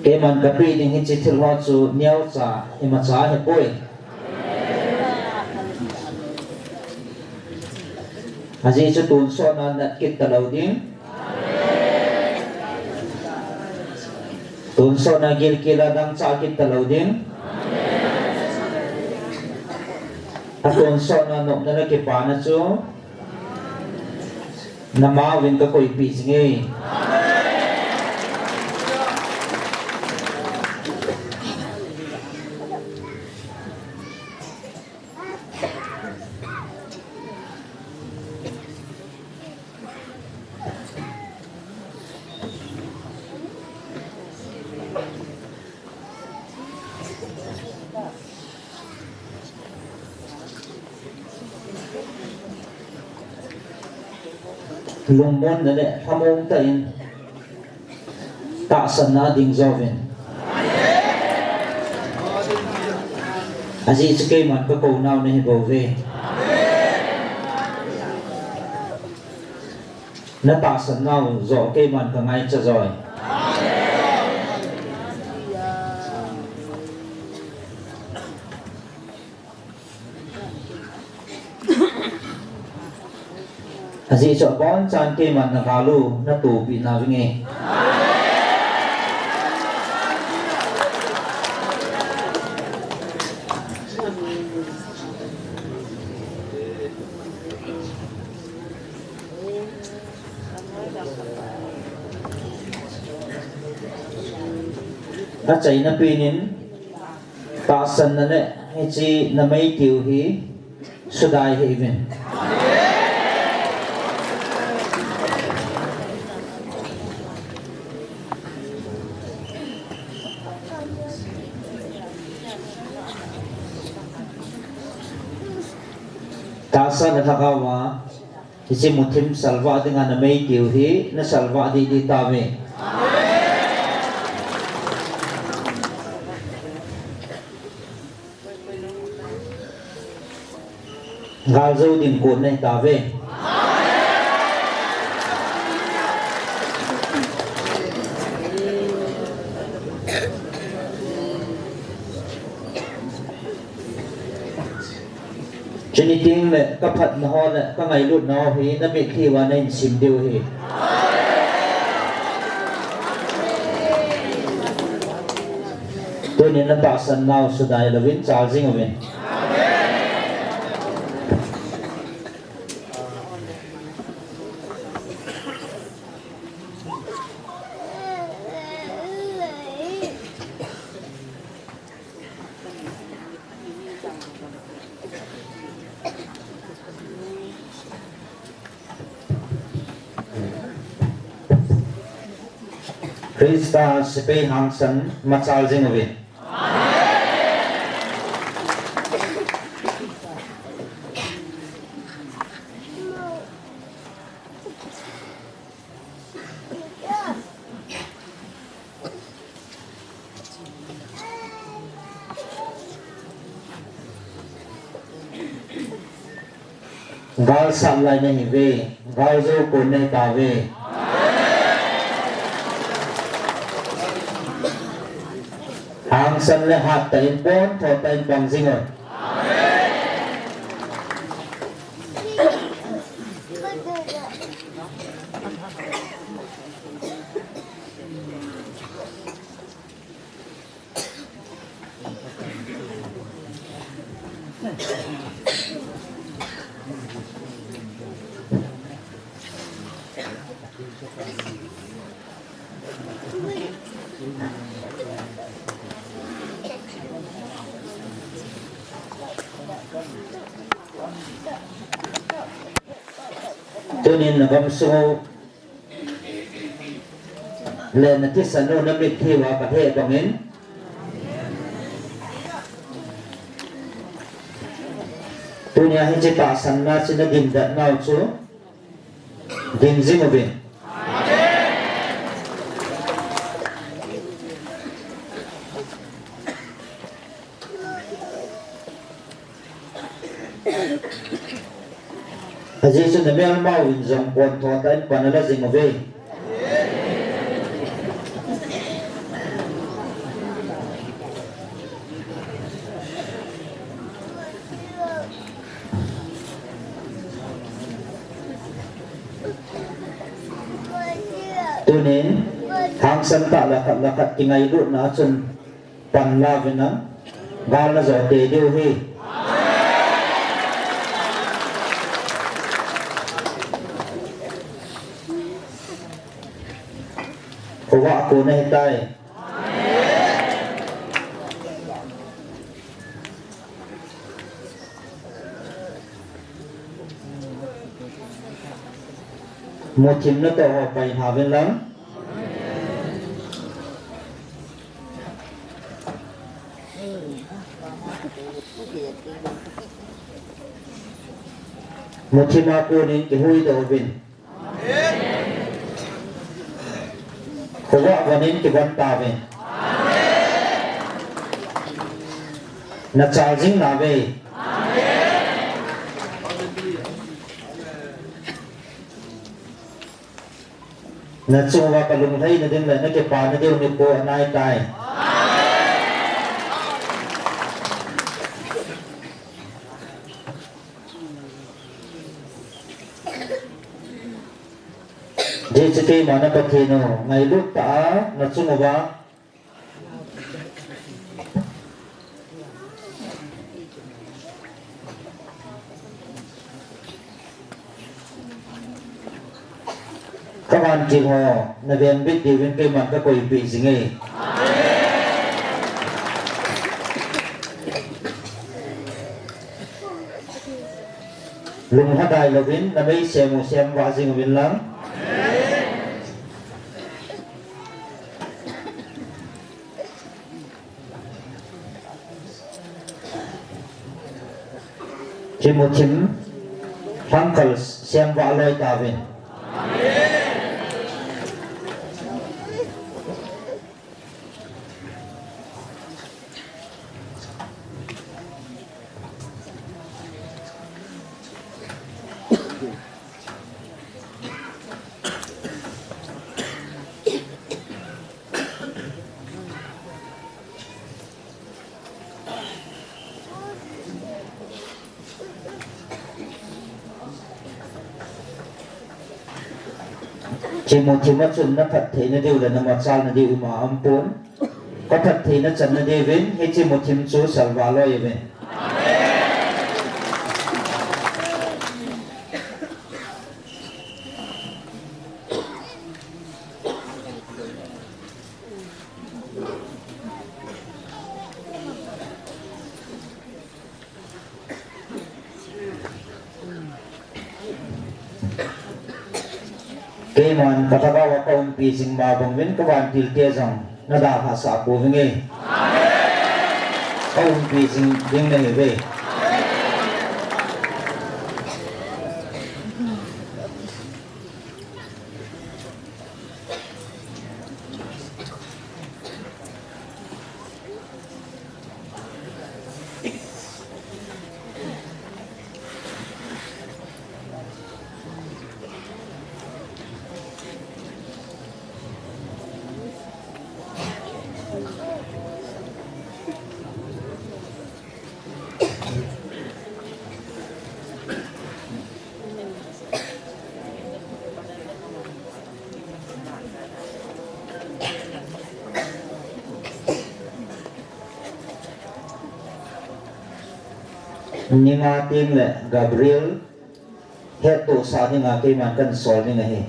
Keiman ka pe ding hiche thil ho chu neocha, imacha ahipoi. Ajeh chu tonsot na nat kit talou ding. Tonsot na gilkel a dangchah kit talou ding. Atonsot na nopna le kipana chu nama uvin ka koipeh jing e. Lungmonna le lhamon tah in tahsanna ding jouvin. Ajeh chu keiman ka kou nau nahi bouve. Na tahsan nau joh keiman ka ngaicha joi. Ajeh chu abonchan keiman na gal u na tohpeh nau vinge. Achaina penin, tahsanna le hiche na meitiu hi sudai hih uvin. Tahsa le lhagao a, hiche muthim salvah dinga na meitiu hi na salvah didi tauve. Galjou ding kon nahi tauve. Chuni tengle ka phatna ho le ka ngailutna ho hi na mitlhi uva na hin sim diu ahi. Tunin na tahsan nau sudai louvin chal jing uvin. Christa sepai hangsan machal jing uvin. Gal sat lai nahiuve, gal jou kon nahi tauve. Hangsan le hattah in, pontho tah in pang jing un. Tunin na gamsung u le na thisan u na mitlhi uva ka heh bangin, tunia hiche tahsanna chu na gindatnau chu gin jing uvin. Ajeh chu na melmau in jong pontho tah in pan ala jing uve. Tunin, hangsan tah le khat le khat kingailutna chun pan la uvin lang, gal na jo tei diu ahi. Khovah kon ahitai. Muthim natoh ho pai hih uvin lang. Muthim a konin kihuhdoh uvin. Khovah von in kivon tauvin. Na chal jing nauve. Na chunga ka lunglhaina ding le na kipana diu nikho anaitai. Hijeh chun keima na Pathen u, ngailut tah a na chunguva ka vantil ho na vengbit diuvin keiman ka koipeh jinge. Lunglhadai louvin na mei sem u semvah jing uvin lang. Kimu thim lhangkhal semvah loi tauvin. Kimu thim a chun na phattheina diu le na machalna diu ima aumpon. Ka phattheina channa diuvin hiche muthim chu salvah loi uvin. Keiman ka lhagao a ka umpi jing ma bang uvin ka vantil te jong na dalhasah pouvinge. Ka umpi jing ding nahiuve. Ninga teng le Gabriel hettohsah dinga keiman kahin sol ding ahi.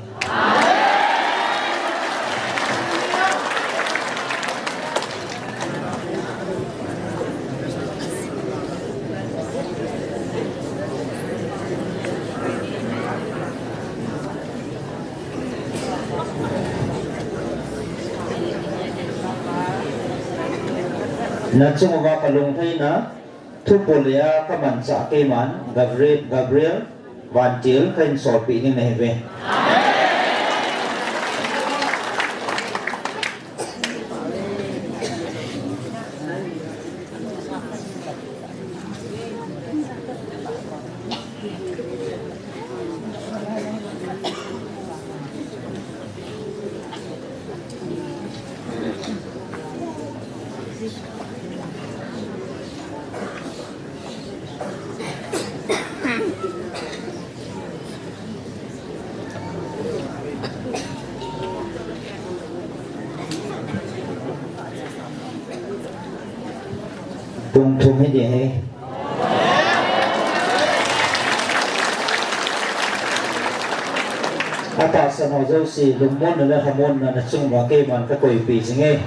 Nachung uva kalung theina, thupu leia kamanchah keiman Gabriel, Gabriel Vantil kahin solpeh ding nahiuve. Pung thum hiding ahi. Atahsan ho jouse, lungmonna le lhamonna nachung uva keiman kakoipeh jinge.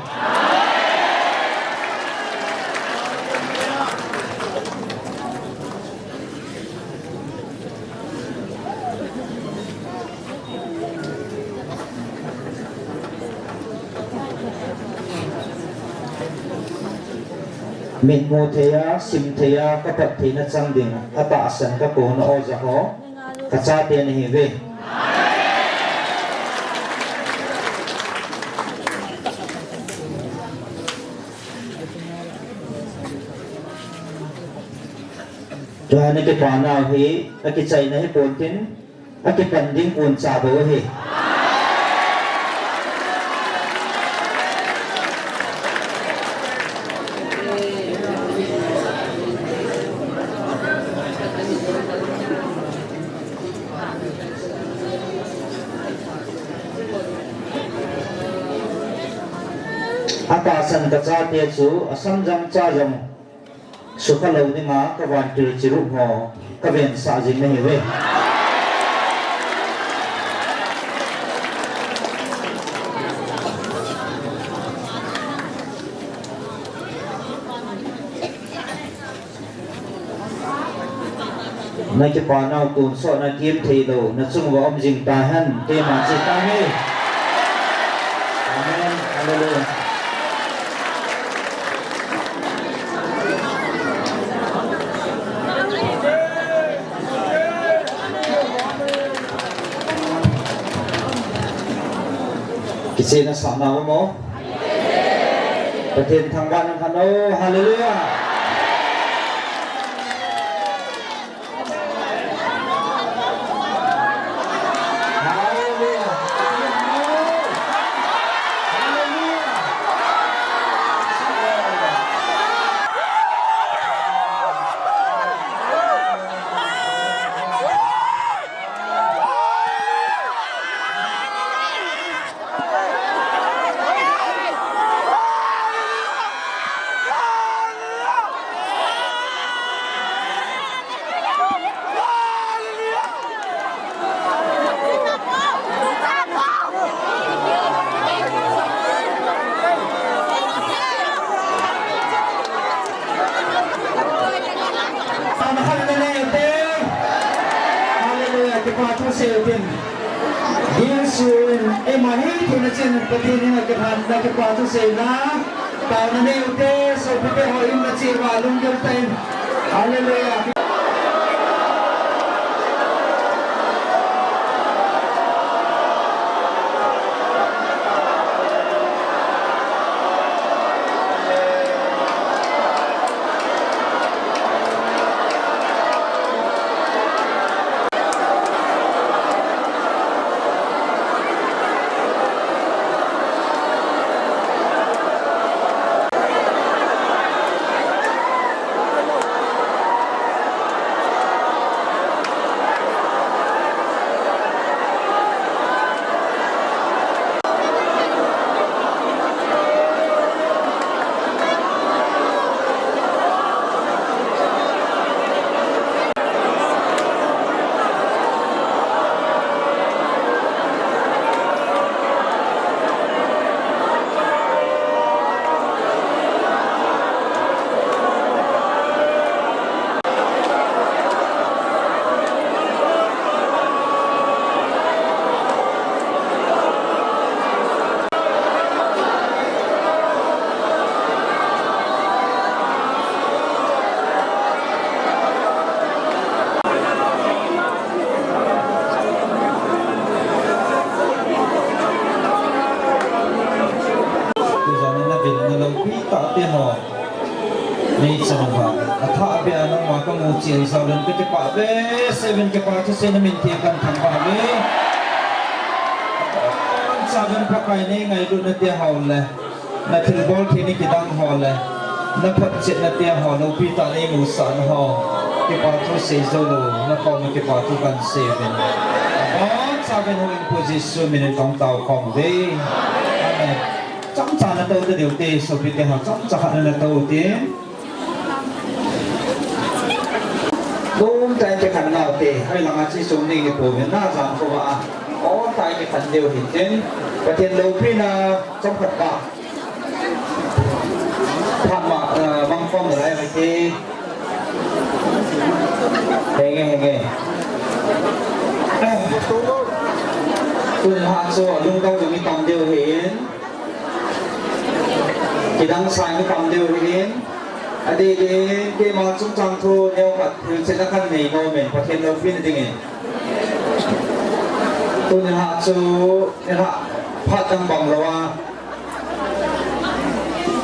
Mitmu theiya, sim theiya, kapat theina chang ding, atahsan kakona oja ho, kachate nahiuve. Tua nakipanau hi akichaina hiponte, akipan ding koncha bou ahi. Atahsan kachate chu asamjang chajang sukha lou dinga kavantil chirup ho kavensah jing nahiuve. Nakipanau tonsot nakim theilou nachung uva um jing tahen, keiman che tahe. Amen. Hallelujah. Kichehna sahna um mo? Pathen thangvahna um hen. Hallelujah. Hallelujah, kipa thu seiyu tin. Jesu in eima hi thina chin Pathen in akipan, kipa thu seina. Taona nei ute, sopite ho in nache uva lunggel tah in. Hallelujah. Te ho. Nei chan uva. Athah beh a nangma kamu chen jal un kakipah behseh uvin, kipa thusei na min theng kathangvah uve. Achauvin Pakai nei ngailutna te ho le, na thilbol thei ni kidang ho le, na photchetna te ho, lopi tah nei musah na ho, kipa thusei joulou, na koma kipa thu kahin sei uvin. Achauvin houin pu Jesu min in kahung tao khom uve. Amen. Chomcha na tou ta diu te, sopi te ho, chomcha khat na tou te. Nomtah in kikhen nau te, hoilanga chi chung nei ni pouvin, na jan khovah a. Nomtah in kikhen diu hintin. Pathen loupina chomkhat ba. Phat ma, eh, mang khom nalai mai te. Henge, henge. Tun ha chu lungdong jong i tam diu hin. Kidang sang i tam diu hin. Adeh deh in, keima chungchang thu neo khat hilchetna kahin nei nom in, Pathen loupina dingin. Tuni lha chu, nilhah phat dang bang lou a.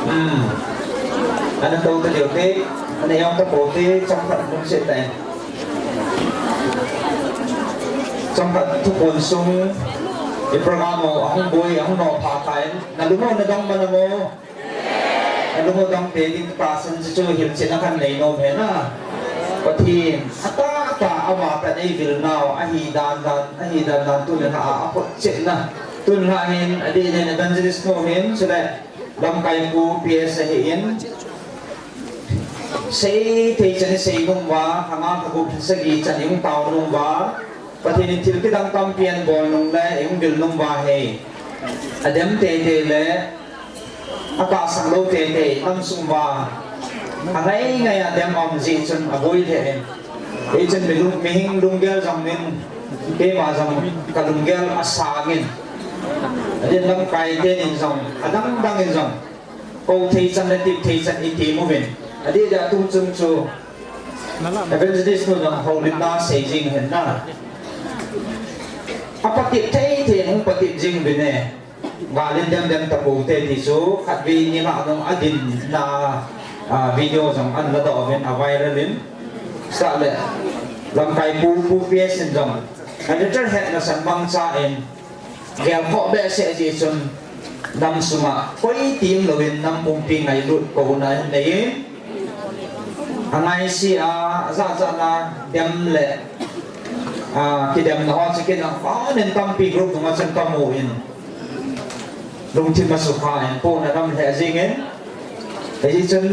Hmm. Ana tou ta diu te, ana jong ta pou te, chomkhat lungset tah in. Chomkhat thuphon sung, i program u ahung boi, ahung nopha tan, na lung u na dong man am? Na lung u dong te ding tahsan chu chu hilchetna kahin nei nom e na. Pathen, atah tah a ama tah nei vil nau, ahi dan dan, ahi dan dan tuni lha a, aphotchetna. Tuni lha hin, adeh in evangelist nu hin, chule lamkai pu P S ahin. Seithei chan isei nom uva, lha nga lha gup lha sagi chan ihung tao nom uva, Pathen in thil kidang tampi ahin bol nung le, ihung vil nom uva hi. Adem teitei le, atahsan lou teitei, nam sung uva. Angai ngai a dem um jeh chun aboi lheh in. Hichun mi lung, mihing lunggel jong in, keima jong ka lunggel asang in. Adeh in lamkai ten in jong, adang dang in jong. Kou thei chan le tip thei chan i tem uvin. Adeh deh a tu chung chu evangelist nu jong houlimna sei jing hen na. Apatep thei thei hung patep jing uvin e. Gal in dem dem tapou te ti chu khatvei nilhah nung adin na, a, video jong ana ladoh uvin a viral in. Chule lamkai pu, pu P S in jong. Editor hetna san mangcha in. Gel khoh behseh jeh chun nam sunga koi ti umlou in nam pumpi ngailut kouna nei in, angaisih a, ajahjah na dem le, a, kidemna ho chu kin a, anin tampi group nunga chun kamu in, lungthim asukha in, puna dam lheh jing in, hijeh chun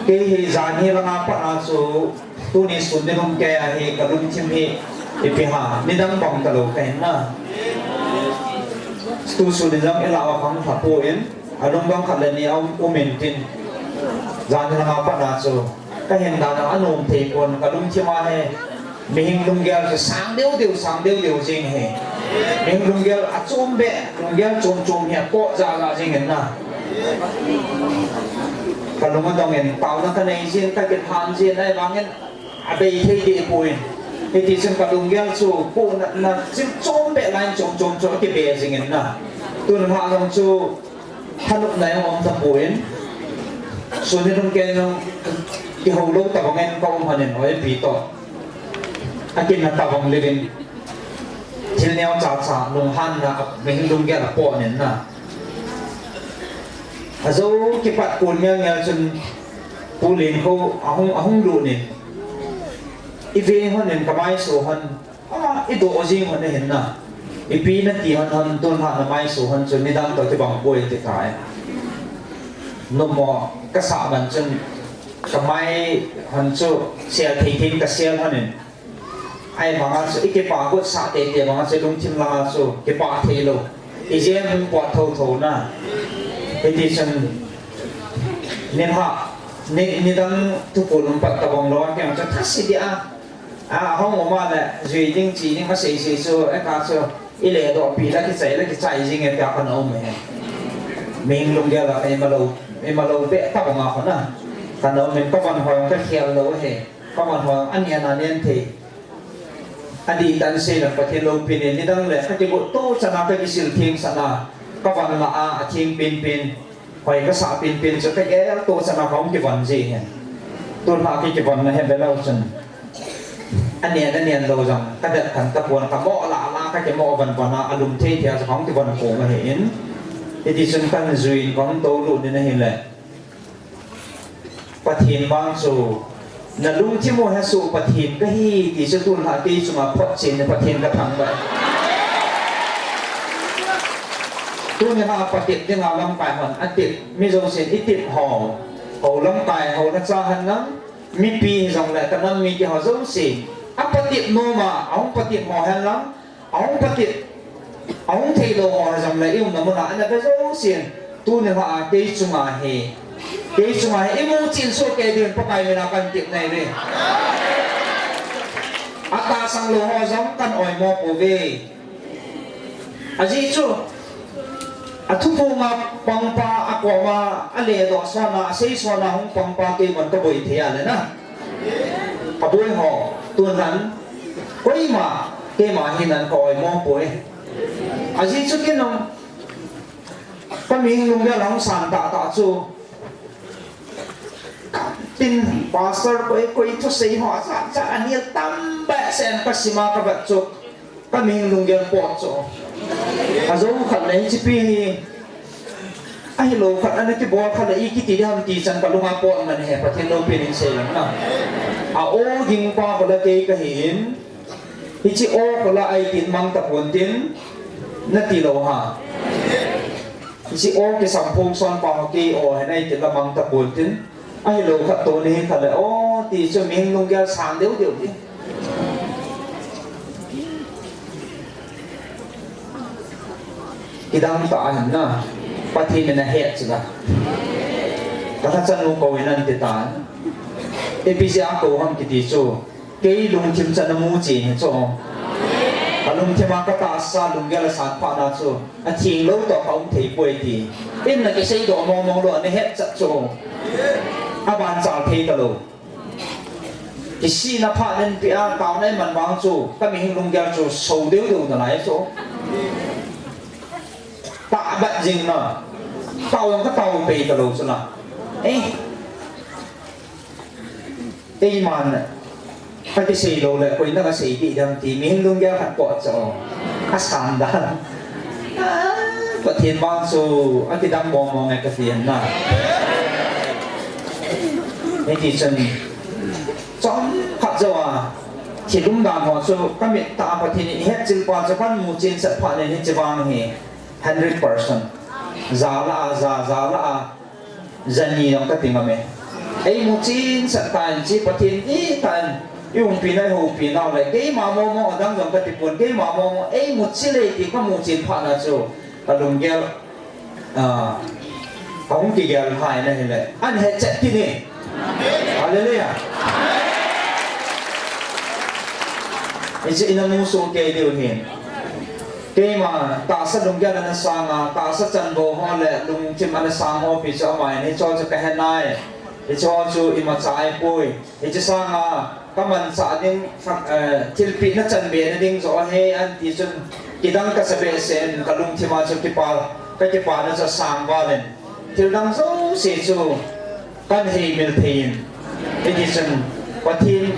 kei hi jan hi langa pat a chu Tuni sun nilhum kei a hi ka lungthim hi ipi ham, nidang bang talou kahin na. Tu sun nidang ilah a khang lha poi, alung bang khat le ni a um, um intin. Jan langa pat a chu kahin dan a anom thei pon, ka lungthim a hi mihing lunggel chu sang deu deu, sang deu deu jing hi. Mihing lunggel achom beh, lunggel chom chom hi apoh ja ja jing in na. Ka lung adong in, taona kanei jin, kakilhan jin, ahivangin abei thei deh poi. Hiti chun ka lunggel chu pohnatna chim chom beh line chom chom chu akibe jing in na. Tun lha jong chu thanopna jong um tapoi. Sun nilhum kei jong kihou lou tabang in ka um hon in, oi pi toh. Akinna tabang lheh in. Thil neo cha cha, lunghanna, mihing lunggel apoh in na. Ajou kipat kon ngel ngel chun Pu Len kho ahung, ahung lut in. I ve hon in ka maiso hon, a, i do jing hon ahin na. Ipi nati hon hon tun lha na maiso hon chu nidang toh kibang poi ti tai. Numo ka sah man chun ka mai hon chu sel thei thei ka sel hon in. Ahivanga chu i kipa got sah tei tei vanga chu lungthim langa chu kipa thei lou. I jem hung pot tho tho na. Hiti chun nilhah, ni, nidang thuphon um pat tabang lou a, kei chu thase deh a. A, hung um a le, jui ding chi ding ma sei sei chu, e ka chu, i le doh pi la kichai, la kichai jing e tia kana um e. Mihing lunggel a, i ma lou, i ma lou beh tabang a khona. Kana um in ka van hoi ka khel lou he. Ka van hoi ani ana nen thei. Adih tah in sei lang Pathen loupina in, nidang le ka kigot to chana ka kisil theng sahna, ka van la a, atheng pen pen. Hoi kasah penpen chu kagel to chana kahung kivon ji hin. Tulha kei kivonna hi belou chun. Anen anen lou jong kadet khan tapon kamo lala kakimo von von a alum thei thei a chu kahung kivon kho ahin. Hiti chun kahin jui in kahung toulut in ahile. Pathen vang chu nalungthim u hesoh Pathen kahi ti chu tulha kei chunga photchen in Pathen kathangvah. Tuni lha patep dinga lamkai hon atep mi jousen itep ho. Ho lamkai ho nacha hen lang, mipi hijongle kanam mite ho jouse. Apatep nom a, ahung patep ho hen lang, ahung patep, ahung theilou ho hijongle iumna muna ana ve jousen. Tuni lha a kei chunga hi, kei chunga hi imu chin soh kei din Pakai mina kahin tep nahiuve. Atahsan lou ho jong kahin oimo pouve. Ajeh chu, athuphonga pangpa, akoma aledoh sona, asei sona hung pangpa keimon kaboi thei a le na. Aboi ho, tun lhan, koima, keima hinan kaoimo poi. Ajeh chu kei jong, kamihing lunggel ahung sang tahtah chu. Tin, pastor koi koi thusei ho, achat chat anel tam behseh in kasima kavet chu. Kamihing lunggel pot chu. Ajou khat le hiche pi hi. Ahilou khat ana kibol khat le ikiti diham ti chan kalunga pot man he, Pathen loupina in sei lang na. A-o ging pa kho la kei kahin. Hiche o kho la ahi tin mang tapon tin. Nati lou ha. Hiche o kisam phong son pa kho kei o hi ahi tin la mang tapon tin. Ahilou khat tuni hi khat le, o, ti chu mihing lunggel sang deu deu ding. Kidang tah ahin na, Pathen in ahet chu la. Kalhachan u kou in ahin ti tan. Ipi jeh a kou ham kiti chu. Kei lungthim chan amu chen hi chu. Kalungthim a katahsa lunggel asan phat na chu. Atheng lou toh kaum thei poi ti. Ina kisei doh mong mong lou, ana het chat chu. Aban chal thei talou. Kisihna phat nen pia, taona iman vang chu. Kamihing lunggel chu, so deu deu nalai chu. Tahbat jing na. Tao jong katao pei talou chu na. Eh. Eiman, kakisei lou le, koi nanga sei dih dam ti, mihing lunggel khat pot chu. Asan dan. Ah, Pathen vang chu, akidang mong mong e kati na. Hiti chun, chomkhat jou a, thil umdan ho chu, kamit tah a Pathen in ihet chil pa chu, kamu chen sat phat in hiche vang hi, hundred percent. Ja la a, ja, ja la a, Jani jong kati ngam e. Eimu chen sat tan, hiche Pathen ti tan, iumpi nau, ihoupi nau le, keima momo adang jong kati pon, keima momo, eimu chil e ti kamu chen phat na chu, kalunggel, ah, kahung kigel hai na hile. Ahin het chet ti ni. Hallelujah. Hiche ina mu soh kei diu hin. Keima, tahsa lunggel ana sang a, tahsa chanvo ho le lungthim ana sang ho pi chu ama in, hiche ho chu kahe nai. Hiche ho chu imacha ahipoi. Hiche sang a, kamanchah ding, eh, thilpeh na chanbe na ding joh ahi, ahin ti chun, kidang kasa behseh in, kalungthim a chu kipa, kakipana chu asang val in. Thil dang jouse chu, Kahin heimil thei in. Hiti chun Pathen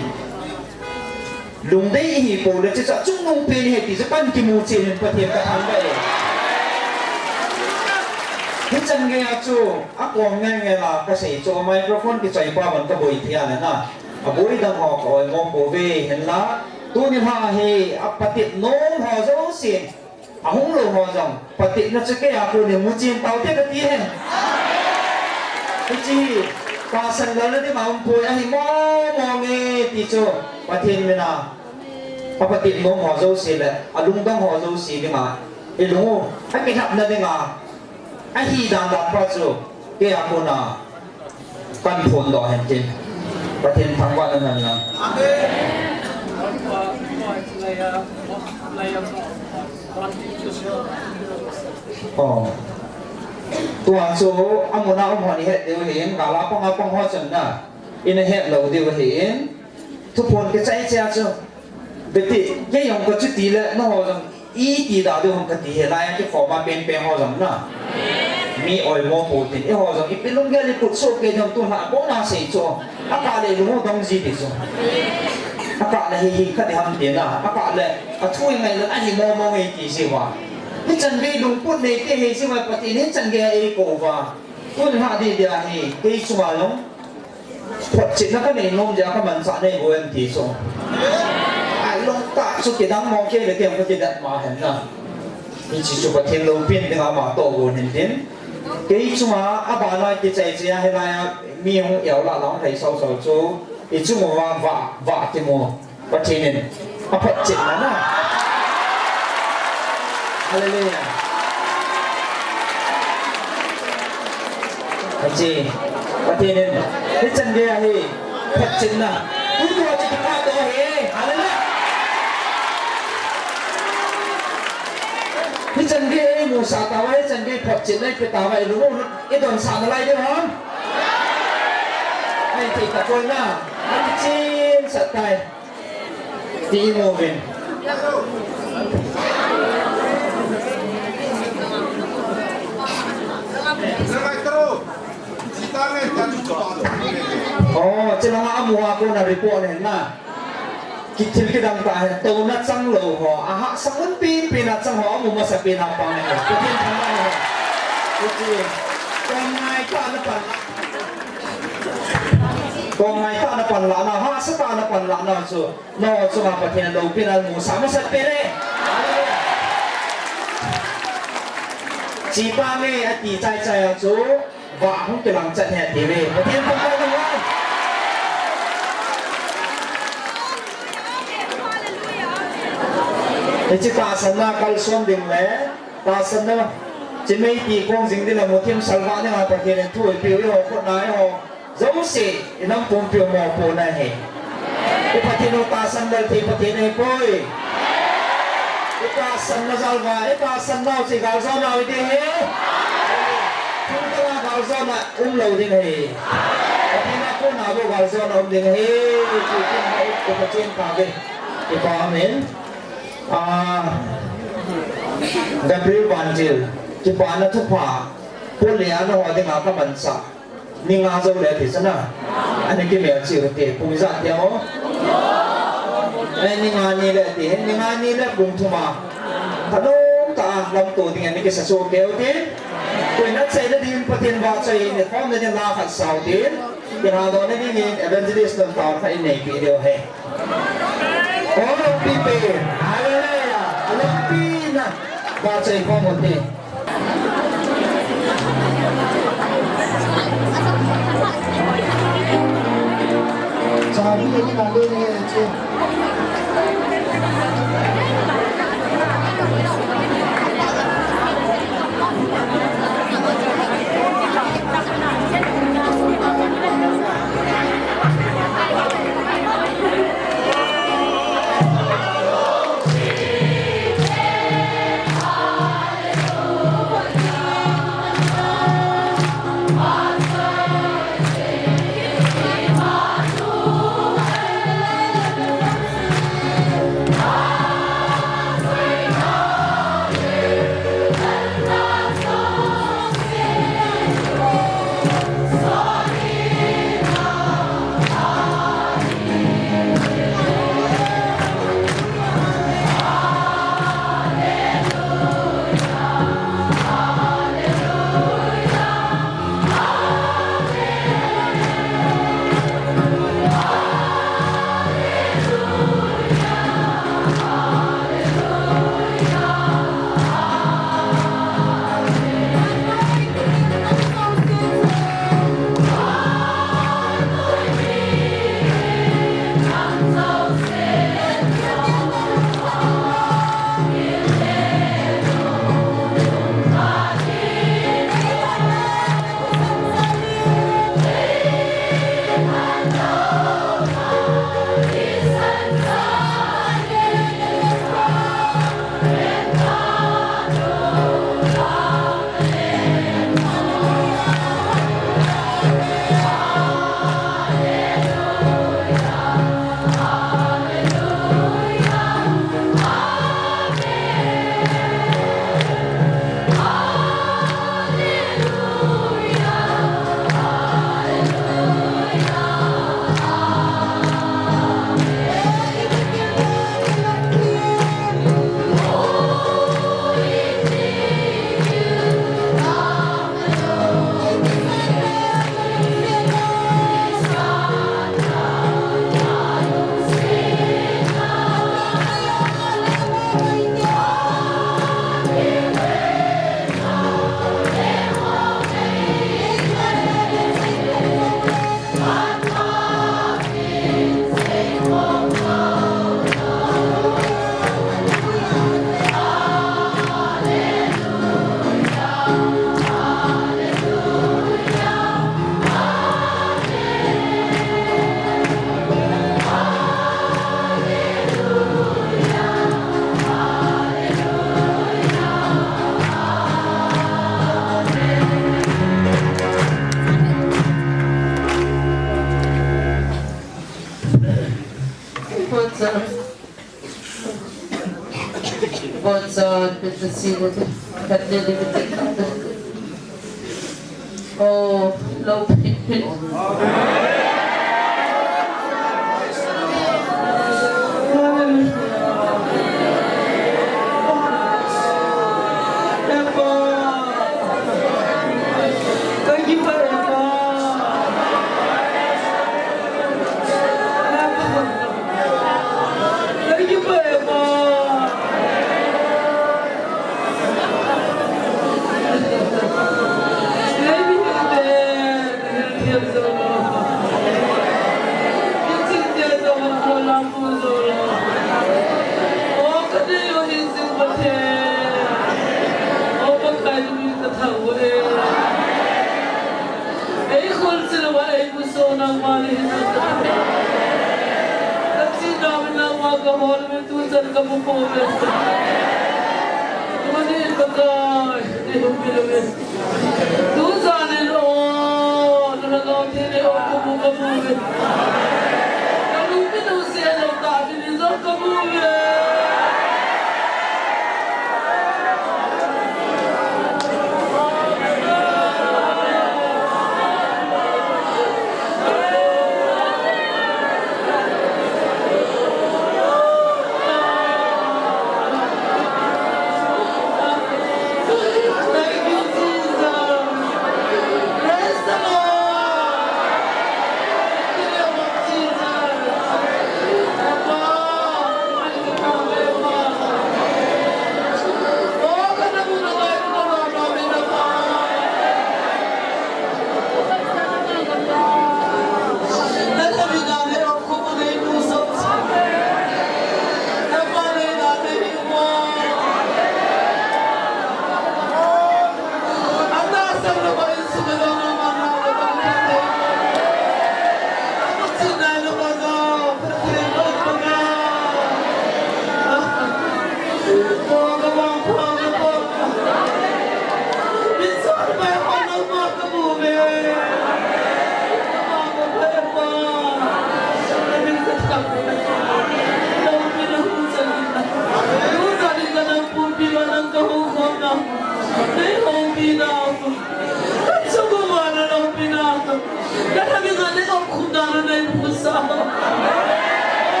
lungdei ihi pou le, hiche chu achungnung pen ahi ti chu kahin kimu chen in Pathen kathangvah e. Hichan gei a chu akom nge nge la kasei chu microphone kichoi pa vang kaboi thei a le na. Aboi dang ho ka oimo pouve hinla. Tuni lha hi apatep nom ho jouse. Ahung lou ho jong, patepna chu kei a kon in muchen taute kati e. Hiche hi, tahsan lelna ding a um poi ahi mong mong e ti chu, Pathen min a, apatep nom ho jouse le, alungdong ho jouse ding a, ilung u, akilhapna ding a, ahi dan dan pa chu, kei a kon a, Kahin phondoh hen tin. Pathen thangvahna neihen lang. Oh. Tua chu, amun a um ho in ihet diu ahin, gal a pang a pang ho chun na, ina het lou diu ahin. Thuphon kichai chai chu. Beti, kei jong kachuti le, nangho jong iti da diu ham kati hi, lai a kikhom a penpen ho jong na. Mi oimo pou tin, eiho jong ipi lunggel ikut soh kei ding ham tu lha, kona sei chu. Akah le ilung u dong ji ti chu. Akah le hi hi khat iham tina, akah le athu ingai le ahi momo nge ti jiuva. Hichan gei lungput neite hi jiuva, Pathen in hichan gei a eikou uva. Tun lha ding dia hi, kei chunga jong photchetna kanei nom jeh a kamanchah nei bou em ti chu. Ailou tah chu kidang mo kei le kei kakidat ma hen na. Hiche chu Pathen loupina dinga ama toh gon hin tin. Kei chunga abana kichai chai a hilai a mi hung iau lah lah hung lhai sau sau chu. Ichung uva vah, vah kimu. Pathen in aphotchetna na. Hallelujah. Achi. Pathen in hichan gei ahi. Photchetna. Tutua chu kipah to ahi. Hallelujah. Hichan gei eimusah tauva, hichan gei photchetna ipe tauva, ilung u idonsah nalai diu ham? Ahi thei tapoi na. Akichinsah tai. Ti imu uvin. Oh, chilanga amu a kona report nen na. Kithil kidang tah hen, touna chang lou ho, ahahsa mun penpen a chang ho, amu masapen a pang ahi. Pathen thangvah ahi. Hiche, kong ngai tah na pan. Kong ngai tah na panlah nau, hahsa tah na panlah nau chu. Nangho chunga Pathen loupina musah masat pen e. Chi pa nge ati chai chai a chu, vah hung kilang chat ahi ati ve. Pathen thangvah in. Hiche tahsanna kalson ding le, tahsanna, chi mei ti kong jing ding le, muthim salvah dinga Pathen in thu eipeu, eiho khut na, eiho jouse, inam pumpi u mopohna ahi. I Pathen u tahsan lel thei Pathen ahipoi. I tahsanna jal uva, i tahsan nau chu galjona u ding ahi. Thil tah a galjona umlou ding ahi. Pathen a kona bou galjona um ding ahi. Pathen a um, Pathen a um. Kipa, amen. Ah, Gabriel Vantil, kipana thupha, Paul le ana ho dinga kamanchah. Ni nga jou le ti chu na. Ani kimelchih u te, pung ijat ti ham? Eh, ni nga ni le ti, ni nga ni le pung thum a. Thanom tah a lamto ding ani kisa soh kei u tin. Koin achaina ding Pathen vahchoi in, khomna ding la khat sa u tin. Kihoulimna ding in evangelist lom tah khat in neipi diu ahi. O lungpi pen, hallelujah, a lungpi na, vahchoi khom u te. Chabi le ni na le ni che. Penta sila de, kande ni penta. Oh, love. Thank you, Papa. Ei khol sila va ei bu so nang ma ni hin. Ka chi na mi nang ma ka hol mi tu chan ka bu ko ve. Tu ni ka ka ni hum mi lo ve. Tu sa ni lo, tu na lo thi ni o ku bu ka bu ve. Ka lu mi lu se lo ta mi ni zo ka bu ve.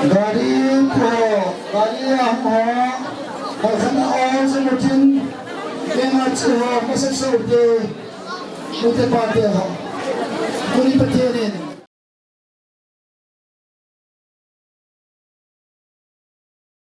Gari po, gari a ho, kalsan a ho, sumutin, kena chi ho, masak so te, mute pa te ho. Kuni pa te ne.